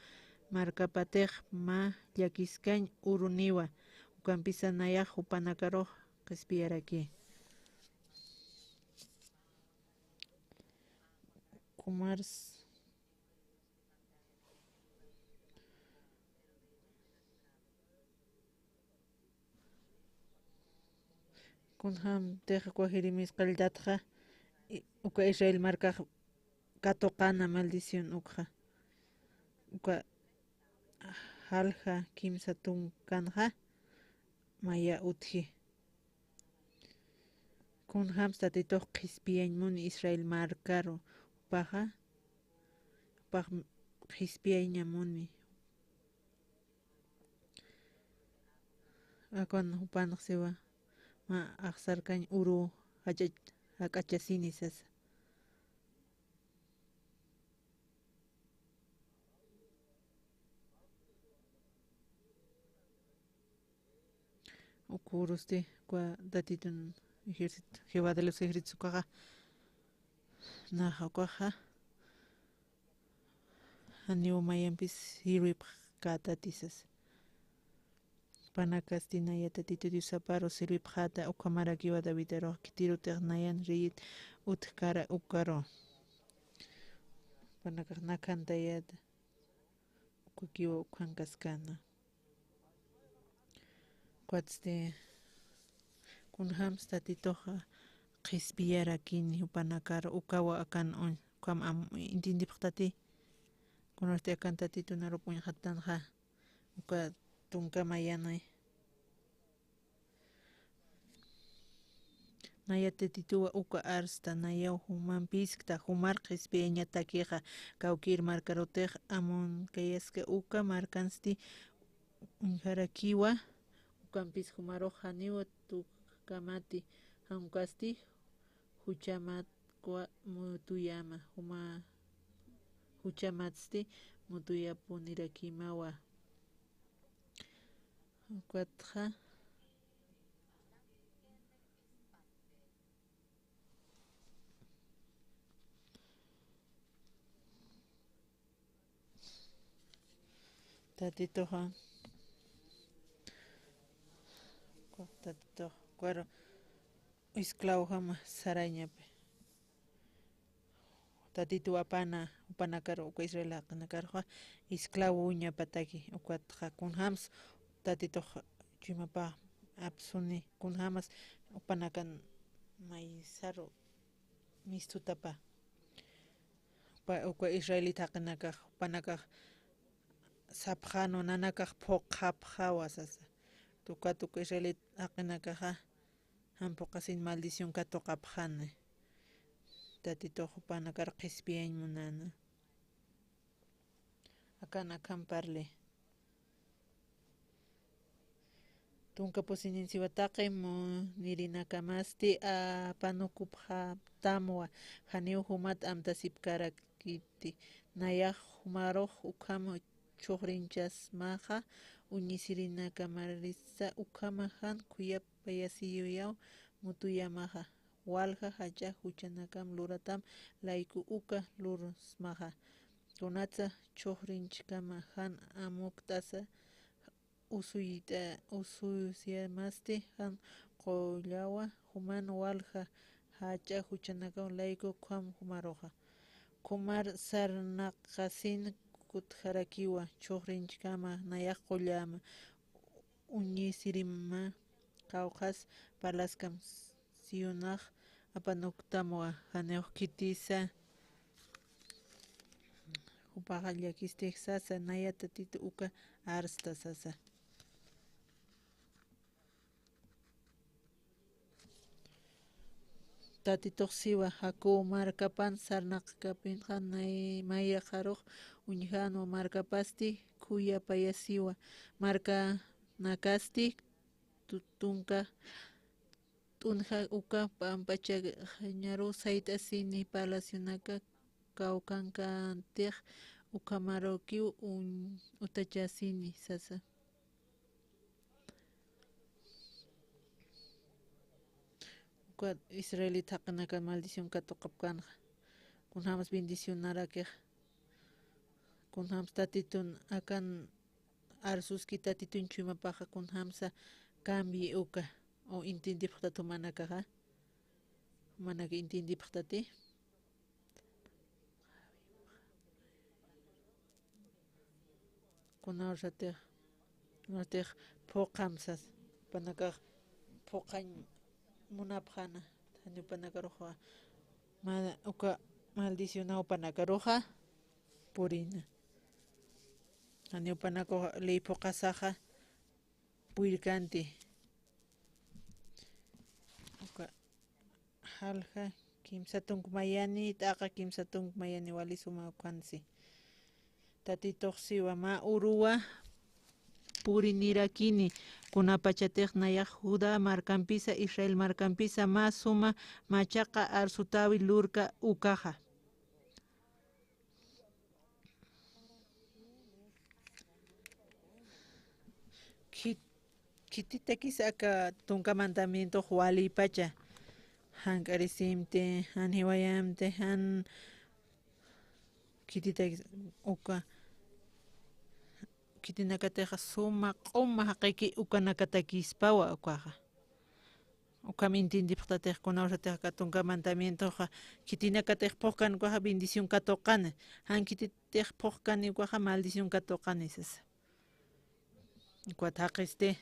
markapatix mä llakiskañ uruniwa, ukampisa nayax jupanakarux qhispiyaraki. Kumars Kunjamtix uka Jeremías qalltatxa, i-, uka Israel markax katuqäna maldición ukxa. Uka jalja kimsa tunkanxa maya utji. Kunjams Tatitux qhispiyañ muni Israel markaru, jupaxa, jupax qhispiyaña muni. Akwan jupanx siwa, mä axsarkañ uru jach'a-, jak'achasini sasa. Uk urusti, uka Tatitun Ejército, Jehová de los ejércitos ukaxa, naxa ukaxa, janiw mayampis sirwipxkätati sasa. Jupanakasti naya Tatitu Diosaparu sirwipxäta, ukhamarakiwa Davidarux khitirutix nayan reyit utjkara ukaru. Jupanakax nakhantayäta, ukakiwa ukhankaskäna. Ukatsti kunjams Tatituxa qhispiyarakini jupanakaru, ukawa akan uñ-, ukham am-, entiendipxtati. Kunasti akan Tatitun arup uñxattanxa, uka tunka mayani. Naya Tatituwa uka arsta, nayaw jumampiskta, jumar qhispiyañatakixa, kawkïr markarutix amunkayaska uka markansti uñjarakiwa, ukampis jumarux janiwa tukjamati, jan ukasti juchamat kua mutuyama, juma juchamatsti mutuyapunirakimawa. Ukatxa. Tatituxa. Tatitux, ukaru esclavojama sarañapi. Tatituw apana, jupanakaru, uka Israel jaqinakaruxa, esclavoñapataki, ukatxa kunjams Tatitux chuymapax apsuni, kunjams jupanakan maysaru mistutapa. Upa, uka israelit jaqinakax, jupanakax sapxänwa, nanakax phuqhapxäwa sasa. Ukat uka israelit jaqinakaxa, jan phuqhasin maldición katuqapxani. Tatitux jupanakar qhispiyañ munäna. Akan akham parli. Tunka pusinin siwa taqi munirinakamasti apanukupxätamwa, janiw jumat amtasipkarakiti. Nayax jumarux ukham chhuxrinchasmaxa, uñisirinakamarisa ukhama jan khuyapayasiyuyaw mutuyamaxa. Walja jach'a juchanakam luratam layku uka lursmaxa. Kunatsa chhuxrinchkama jan amukt'asa usuyt'a, ususyamasti jan qullawa juman walja jach'a juchanakam layku ukham jumaruxa. Khumar sarnaqasin kutjarakiwa chhuxrinchkama nayax qullama uñisirima qawqhas parlaskam Sionax apanuktamwa, janiw khitisa. Jupaxa llakistix sasa, naya Tatitu uka arsta sasa. Tatitux siwa, Jacob markapan sarnaqkapinxa nay-, mayraxarux uñjänwa, markapasti khuyapayasiwa, markanakasti tu-, tunka t'unja uka pampachañaru sayt'asini, palacionaka kawkankantix ukhamarukiw un-, utachasini sasa. Uka israelit jaqinaka maldición katuqapkänxa. Kunjams bendicionarakixa. Kunjams Tatitun akan arsuski Tatitun chuymapaxa kunjamsa cambie uka, o entiendipxtati jumanakaxa. Jumanaka entiendipxtati. Kunawsatix, kunawsatix phuqham sas, jupanakax phuqhañ munapxäna, janiw jupanakaruxa ma-, uka maldicionaw jupanakaruxa purina. Janiw jupanakax ley phuqhasaxa purirkanti. Uka jalja kimsa tunk mayani, t'aqa kimsa tunk mayani wali suma ukhansi. Tatitux siwa, mä uruwa purinirakini, kunapachatix nayax Judá markampisa, Israel markampisa mä suma machaqa arsutäwi lurka ukaxa. Khit-, khititakis aka tunka mandamientox walipacha, Jan k'arisimti, jan jiwayamti, jan khititaki uka, khitinakatixa suma q'uma jaqiki ukanakatakispawa ukaxa. Ukham intindipxtatix kunawsatix aka tunka mandamientoxa, khitinakatix phuqkan ukaxa bendición katuqani, jan khititix phuqkani ukaxa maldición katuqani sasa. Ukat jaqisti.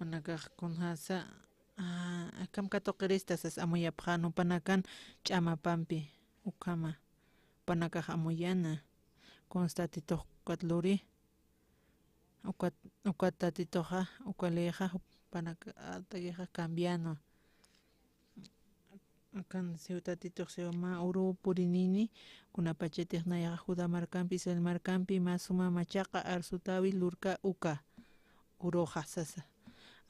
Jupanakax kunjasa, ah, akham katuqirista sas amuyapxan jupanakan ch'amapampi, ukhama jupanakax amuyana, kunsa Tatitux ukat luri, ukat, ukat Tatituxa, uka leyxa jupanakatakixa cambianwa. Akan siw Tatitux siwa mä uru purinini, kunapachatix nayaxa Judá markampi, Israel markampi mä suma machaqa arsutäwi lurka uka uruxa sasa.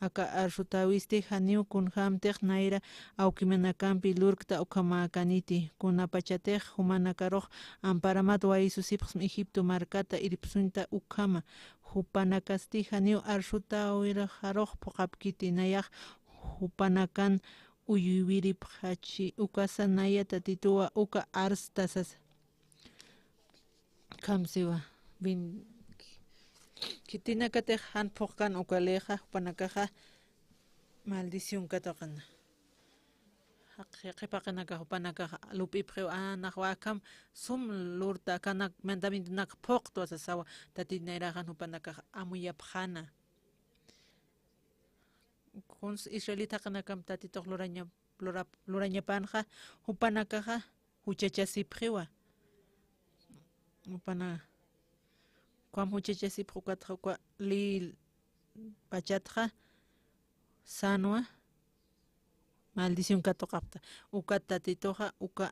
Aka arsutäwisti janiw kunjämtix nayra awkimanakampi lurkta ukhamäkaniti, kunapachatix jumanakarux amparamat wayisusipxsma Egipto markata irpsuñta ukhama, jupanakasti janiw arsutäwirxarux phuqhapkiti, nayax jupanakan uywiripxachi, ukasa naya Tatituwa uka arsta sasa. Akham siwa, bin-, khitinakatix jan phuqkan uka leyxa, jupanakaxa maldición katuqana. Jaq-, qhipaqinakax jupanakax lup'ipxiw, a, naxwa akham sum lurta, akanak mandamientonak phuqtwa sasawa, Tatit nayraxan jupanakax amuyapxana. Kuns israelita jaqinakamp Tatitux luraña-, lurap-, lurañapanxa, jupanakaxa juchachasipxiwa. Jupana-, ukham juchachasipx ukatxa, uka ley pachatxa sänwa, maldición katuqapxta. Ukat Tatituxa, uka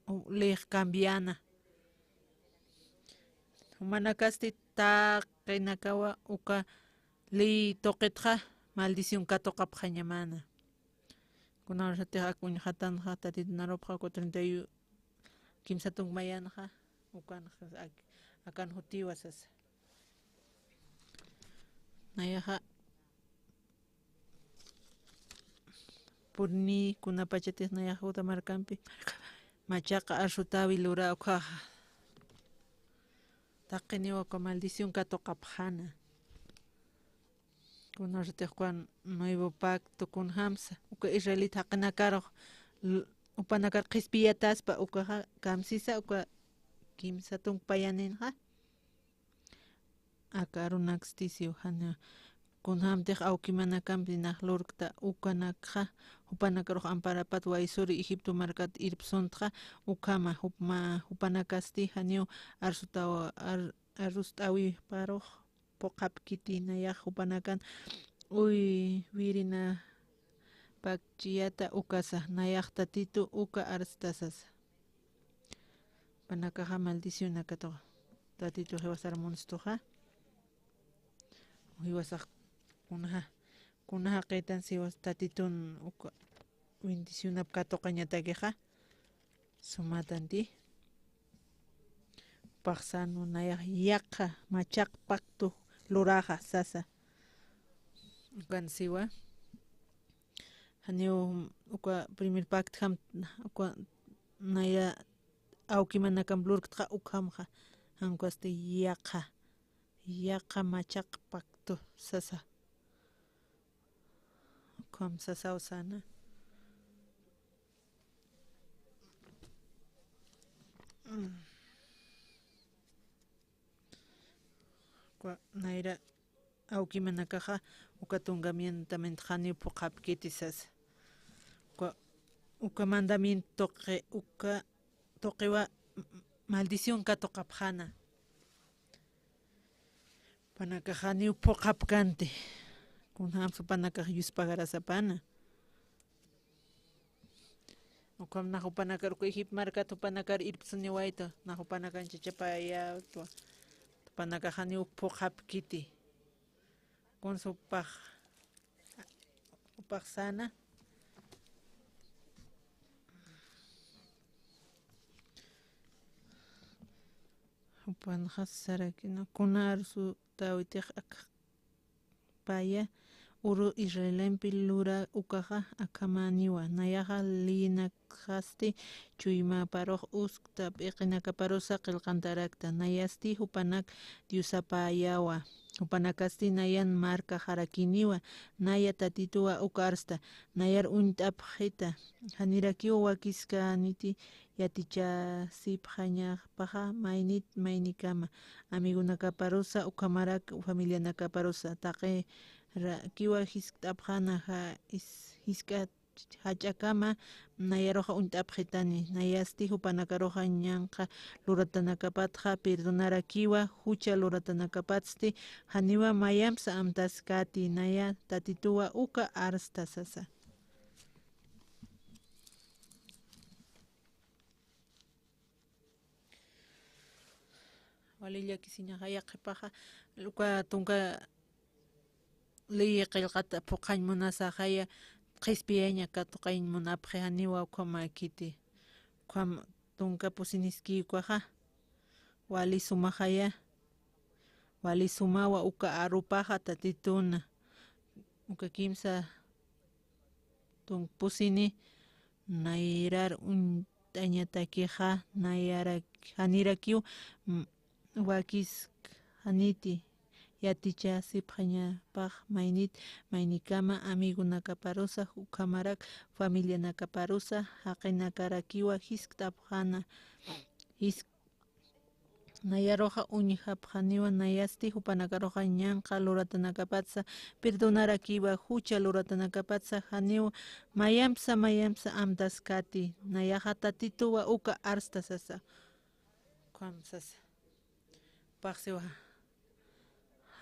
u-, leyx cambiana. Jumanakasti taqinakawa uka ley tuqitxa maldición katuqapxañamana. Kunawsatix ak uñjatanxa Tatitu narupxa uka treinta y uno, kimsa tunk mayanxa, ukanxa ak-, akan jutiwa sasa. Nayaxa purni kunapachatix nayax Judá markampi machaqa arsutäwi lura ukhaxa, taqiniwa uka maldición katuqapxana. Kunasatix uka nuevo pacto kunjamsa, uka israelita jaqinakarux l-, jupanakar qhispiyataspa ukaxa kamsisa uka kimsa tunk payaninxa. Aka arunaksti siwa janiw kunjämtix awkimanakampi nax lurkta ukanakxa, jupanakarux amparapat waysuri Egipto markat irpsuntxa, ukhama jupma-, jupanakasti janiw arsutawa-, ar-, arust'äwiparux phuqhapkiti, nayax jupanakan uywirinapäkchiyäta ukasa, nayax Tatitu uka arsta sasa. Jupanakaxa maldicionakatuxa, Tatitu jiwasar munstuxa, jiwasax kunaxa, kunaxa jaqïtan siwas Tatitun uka bendicionap katuqañatakixa, sumatanti. Jupax sänwa nayax yaqha machaq pacto luraxa sasa. Ukan siwa. Janiw uka primer pactjam, uka naya awkimanakamp lurktxa ukhamxa. Jan ukasti yaqha, yaqha machaq pacto sasa. Ukham sasaw säna. Uka nayra awkimanakaxa uka tunka mandamiento janiw phuqhapkiti sasa. Uka, uka mandamiento tuqi, uka tuqiwa m-, maldición katuqapxäna. Jupanakax janiw phuqhapkänti. Kunjämsa jupanakax yuspagarasapana. Ukham nax jupanakar uka Egipto markat jupanakar irpsuniwaytu, nax jupanakan chachapayätwa. Jupanakax janiw phuqhapkiti. Kunsa jupax, jupax säna. Jupanxa sarakina, kuna arsutäwitix akx paya, uru Israelimpi lura ukaxa akhamäniwa. Nayaxa leyinakasti chuymaparux uskta p'iqinakaparusa qillqantarakta. Nayasti jupanak diosapäyawa. Jupanakasti nayan markaxarakiniwa. Naya Tatituwa uka arsta. Nayar uñt'apxita. Janirakiw wakiskäniti yatichasipxañapaxa maynit maynikama, amigonakaparusa ukhamarak familianakaparusa. Taqirakiwa jiskt'apxäna ja-, is-, jisk'a jach'akama nayaruxa uñt'apxitani. Nayasti jupanakaruxa ñanqha luratanakapatxa perdonarakiwa, jucha luratanakapatsti janiwa mayampsa amtaskäti, naya Tatituwa uka arsta sasa. Wali llakisiñaxa, yaqhipaxa uka tunka ley qillqata phuqhañ munasaxaya, qhispiyaña katuqañ munapxi, janiwa ukhamäkiti. Ukham tunka pusiniski ukaxa wali sumaxaya, wali sumawa uka arupaxa Tatituna. Uka kimsa tunka pusini nayrar uñt'añatakixa, nayarak-, janirakiw, m-, wakiskäniti yatichasipxañapax maynit maynikama, amigonakaparusa ukhamarak familianakaparusa, jaqinakarakiwa jiskt'apxäna, jis-, nayaruxa uñjapxaniwa, nayasti jupanakaruxa ñanqha luratanakapatsa perdonarakiwa, jucha luratanakapatsa janiw mayampsa mayampsa amtaskäti, nayaxa Tatituwa uka arsta sasa. Ukham sasa. Paxsiwa.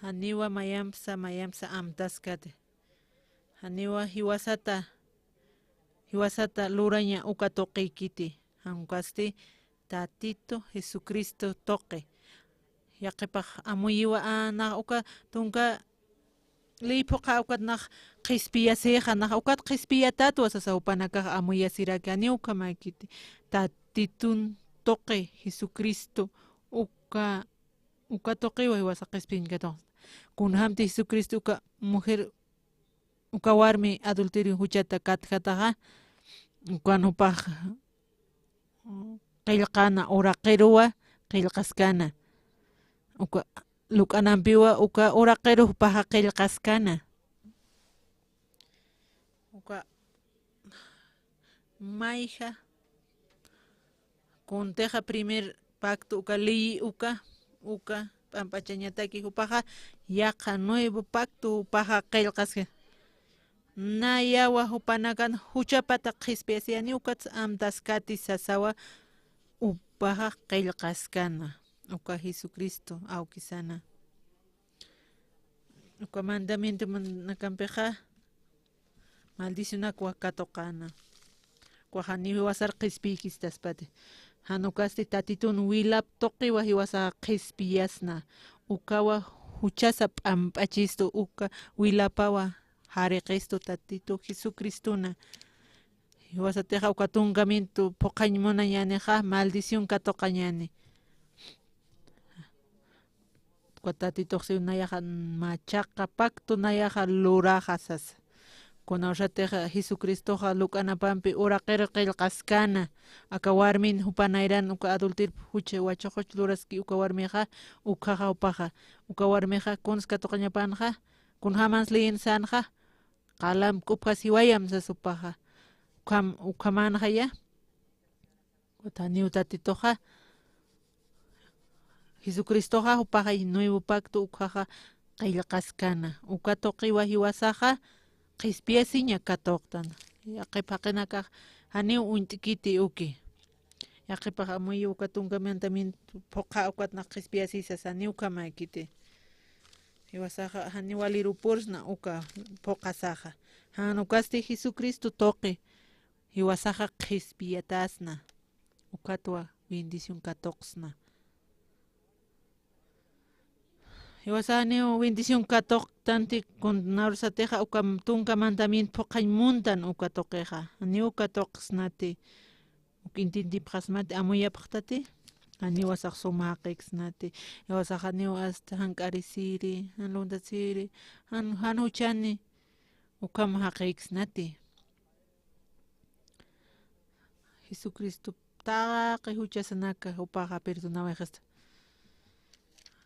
Janiwa mayampsa mayampsa amtaskäti. Janiwa jiwasata, jiwasata luraña uka tuqikiti. Jan ukasti Tatitu Jesucristo tuqi. Yaqhipax amuyiwa, a, nax uka tunka ley phuqha ukat nax qhispiyasixa, nax ukat qhispiyatätwa sasa jupanakax amuyasiraki, janiw ukhamäkiti. Tatitun tuqi Jesucristo uka, uka tuqiwa jiwasa qhispiñ katuqta. Kunjamti Jesucristo uka mujer, uka warmi adulterio juchata katjataxa, ukan jupax qillqana, uraqiruwa qillqaskana. Uka luk'anampiwa uka uraqiru jupaxa qillqaskana. Uka mayja kuntixa primer pacto uka ley uka, uka p'amp'achañataki jupaxa, yaqha nuevo pacto jupaxa qillqaska. Nayawa jupanakan juchapata qhispiyasiyani, ukatsa amtaskäti sasawa, jupaxa qillqaskana. Uka Jesucristo awkisana. Uka mandamientonakampixa maldicionakwa katuqäna. Ukaxa janiw jiwasar qhispiykista saspati. Jan ukasti Tatitun wilap tuqiwa jiwasaxa qhispiyasna. Ukawa juchasa p'amp'achistu, uka wilapawa jariqistu Tatitu Jesucristona. Jiwasatixa uka tunka amuyta phuqhañ munañänixa maldición katuqañäni. Uka Tatitux siw nayaxa machaqa pacto nayaxa luraxa sasa. Kunawsatixa Jesucristoxa luk'anapampi uraqiru qillqaskana, aka warmin jupa nayran uka adulterop juch wachuq juch luraski uka warmixa, ukhaxa jupaxa. Uka warmixa kuns katuqañapanxa, kunjamäns leyin sänxa, qalamp k'upjas jiwayam sasa jupaxa. Ukham, ukhamänxaya. Ukat janiw Tatituxa, Jesucristoxa jupaxa nuevo pacto ukhaxa qillqaskana. Uka tuqiwa jiwasaxa qhispiyasiña katuqtana. Yaqhip jaqinakax janiw uñt'kiti uki. Yaqhipax amuyi uka tunka mandamiento phuqha ukat nax qhispiyasisa sasa, janiw ukhamäkiti. Jiwasaxa janiw walirupursna uka phuqhasaxa. Jan ukasti Jesucristo tuqi jiwasaxa qhispiyatäsna. Ukatwa bendición katuqsna. Jiwasa janiw bendición katuqtanti, kunawsatixa uka tunka mandamiento phuqhañ muntan uka tuqixa. Janiw katuqsnati. Uk intintipxasmati, amuyapxtati. Janiw jiwasax suma jaqiksnati. Jiwasax janiw asta jank'arisiri, jan luntasiri, jan, jan juchani. Ukham jaqïksnati. Jesucristo taqi juchasanaka jupaxa perdonawayxasta.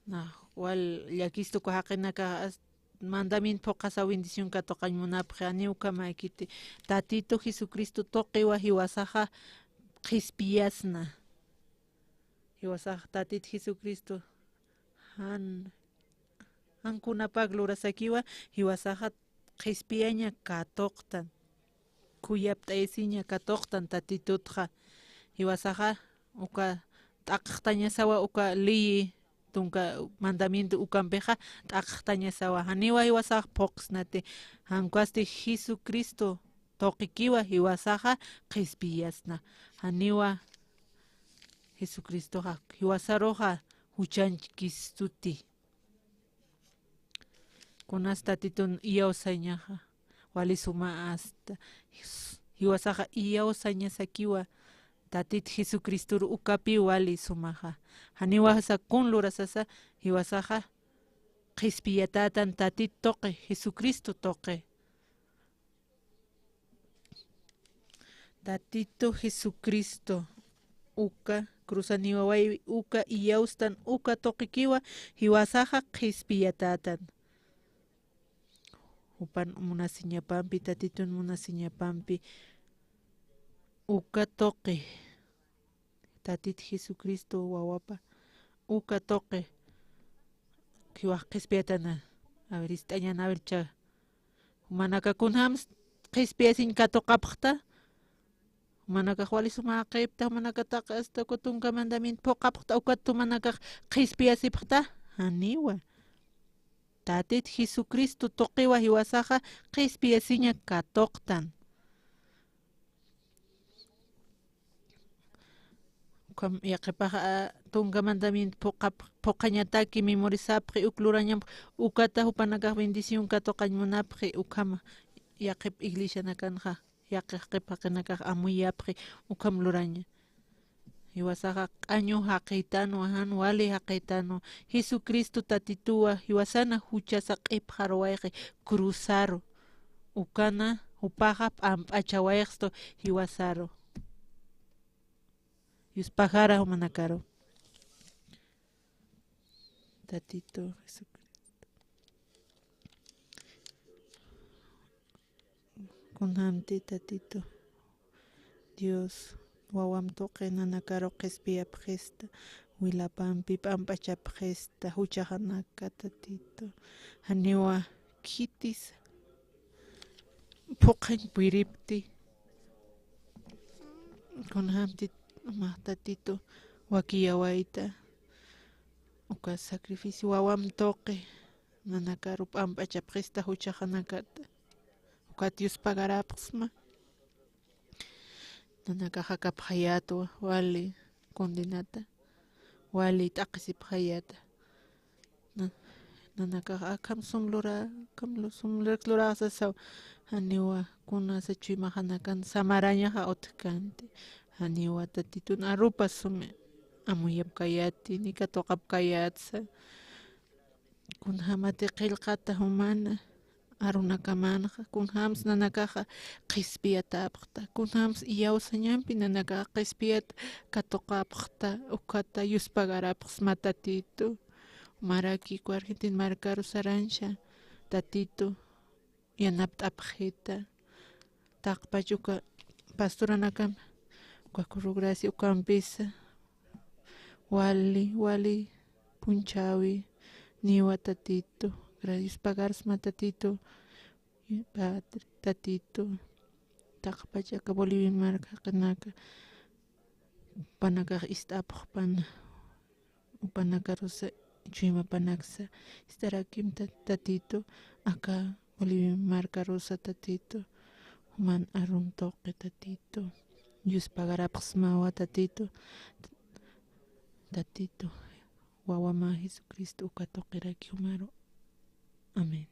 Nax wal llakistu uka jaqinaka as-, mandamiento phuqhasa bendición katuqañ munapxi, janiw ukhamäkiti. Tatitu Jesucristo tuqiwa jiwasaxa qhispiyasna. Jiwasax Tatit Jesucristo jan, jan kunapak lurasakiwa, jiwasaxa qhispiyaña katuqtan, khuyapt'ayasiña katuqtan Tatitutxa. Jiwasaxa uka t'aqxtañasawa uka ley tunka mandamiento ukampixa t'aqxtañasawa. Janiwa jiwasax phuqsnati, jan ukasti Jesucristo tuqikiwa jiwasaxa qhispiyasna. Janiwa Jesucristoxa jiwasaruxa juchanchkistuti. Kunas Tatitun iyawsañaxa, wali suma asta. Jis-, jiwasaxa iyawsañasakiwa Tatit Jesucristoru ukapi wali sumaxa. Janiwasa kun lurasasa jiwasaxa qhispiyatätan Tatit tuqi, Jesucristo tuqi. Tatitu Jesucristo uka cruzaniwaway uka iyawstan uka tuqikiwa jiwasaxa qhispiyatätan. Jupan munasiñapampi, Tatitun munasiñapampi uka tuqi. Tatit Jesucristo wawapa uka tuqi jiwax qhispiyatana. A ver, ist'añan, a ver, cha. Jumanaka kunjams qhispiyasiñ katuqapxta. Jumanakax wali suma jaqipta, jumanakataq asta uka tunka mandamiento phuqapxta, ukat jumanakax qhispiyasipxta. Janiwa. Tatit Jesucristo tuqiwa jiwasaxa qhispiyasiña katuqtan. Ukham yaqhipax, a, tunka mandamiento phuqap-, phuqhañataki memorizapxi, uk lurañampxi, ukata jupanakax bendición katuqañ munapxi, ukhama yaqhip iglesianakanxa, yaqhip jaqinakax amuyapxi, ukham luraña. Jiwasaxa q'añu jaqïtanwa, jan wali jaqïtanwa. Jesucristo Tatituwa jiwasana juchasa q'ipxaruwayxi cruzaru. Ukana jupaxa p'amp'achawayxstu jiwasaru. Yuspaxara jumanakaru. Tatitu Jesucristo. Kunjamti Tatitu Dios wawam tuqi nanakaru qhispiyapxista, wilapampi p'amp'achapxista, juchaxanaka Tatitu. Janiwa khitis phuqhañ puripti. Kunjamti umax Tatitu wakiyawayta, uka sacrificio wawam tuqi nanakaru p'amp'achapxista juchaxanakata. Ukat yuspagarapxsma. Nanakax akapxayätwa wali condenata, wali t'aqhisipxayäta. Na-, nanakax akham sum lura, akham lu-, sum lur-, luraxa sasaw, janiwa kunasa chuymaxanakan samarañaxa utjkänti. Janiwa Tatitun arupa sum amuyapkayäti, ni katuqapkayätsa. Kunjamati qillqata jumana arunakamanxa, kunjams nanakaxa qhispiyatäpxta, kunjams iyawsañampi nanakaxa qhispiyat katuqapxta, ukhata yuspagarapxsma Tatitu. Jumaraki uka Argentina markaru sarancha, Tatitu, yanapt'apxita. Taqpach uka pastoranakama, uka Coro Gracia ukampisa, wali, wali punchäwi, niwa Tatitu, gra-, yuspagarsma Tatitu, Padre, Tatitu, taqpach aka Bolivia marka jaqinaka, jupanakax ist'apxpana, jupanakarusa chuymapanaksa ist'arakim Ta-, Tatitu, aka Bolivia markarusa Tatitu, juman arun tuqi Tatitu, yuspagarapxsmawa Tatitu, Tatitu, wawama Jesucristo uka tuqiraki jumaru. Amén.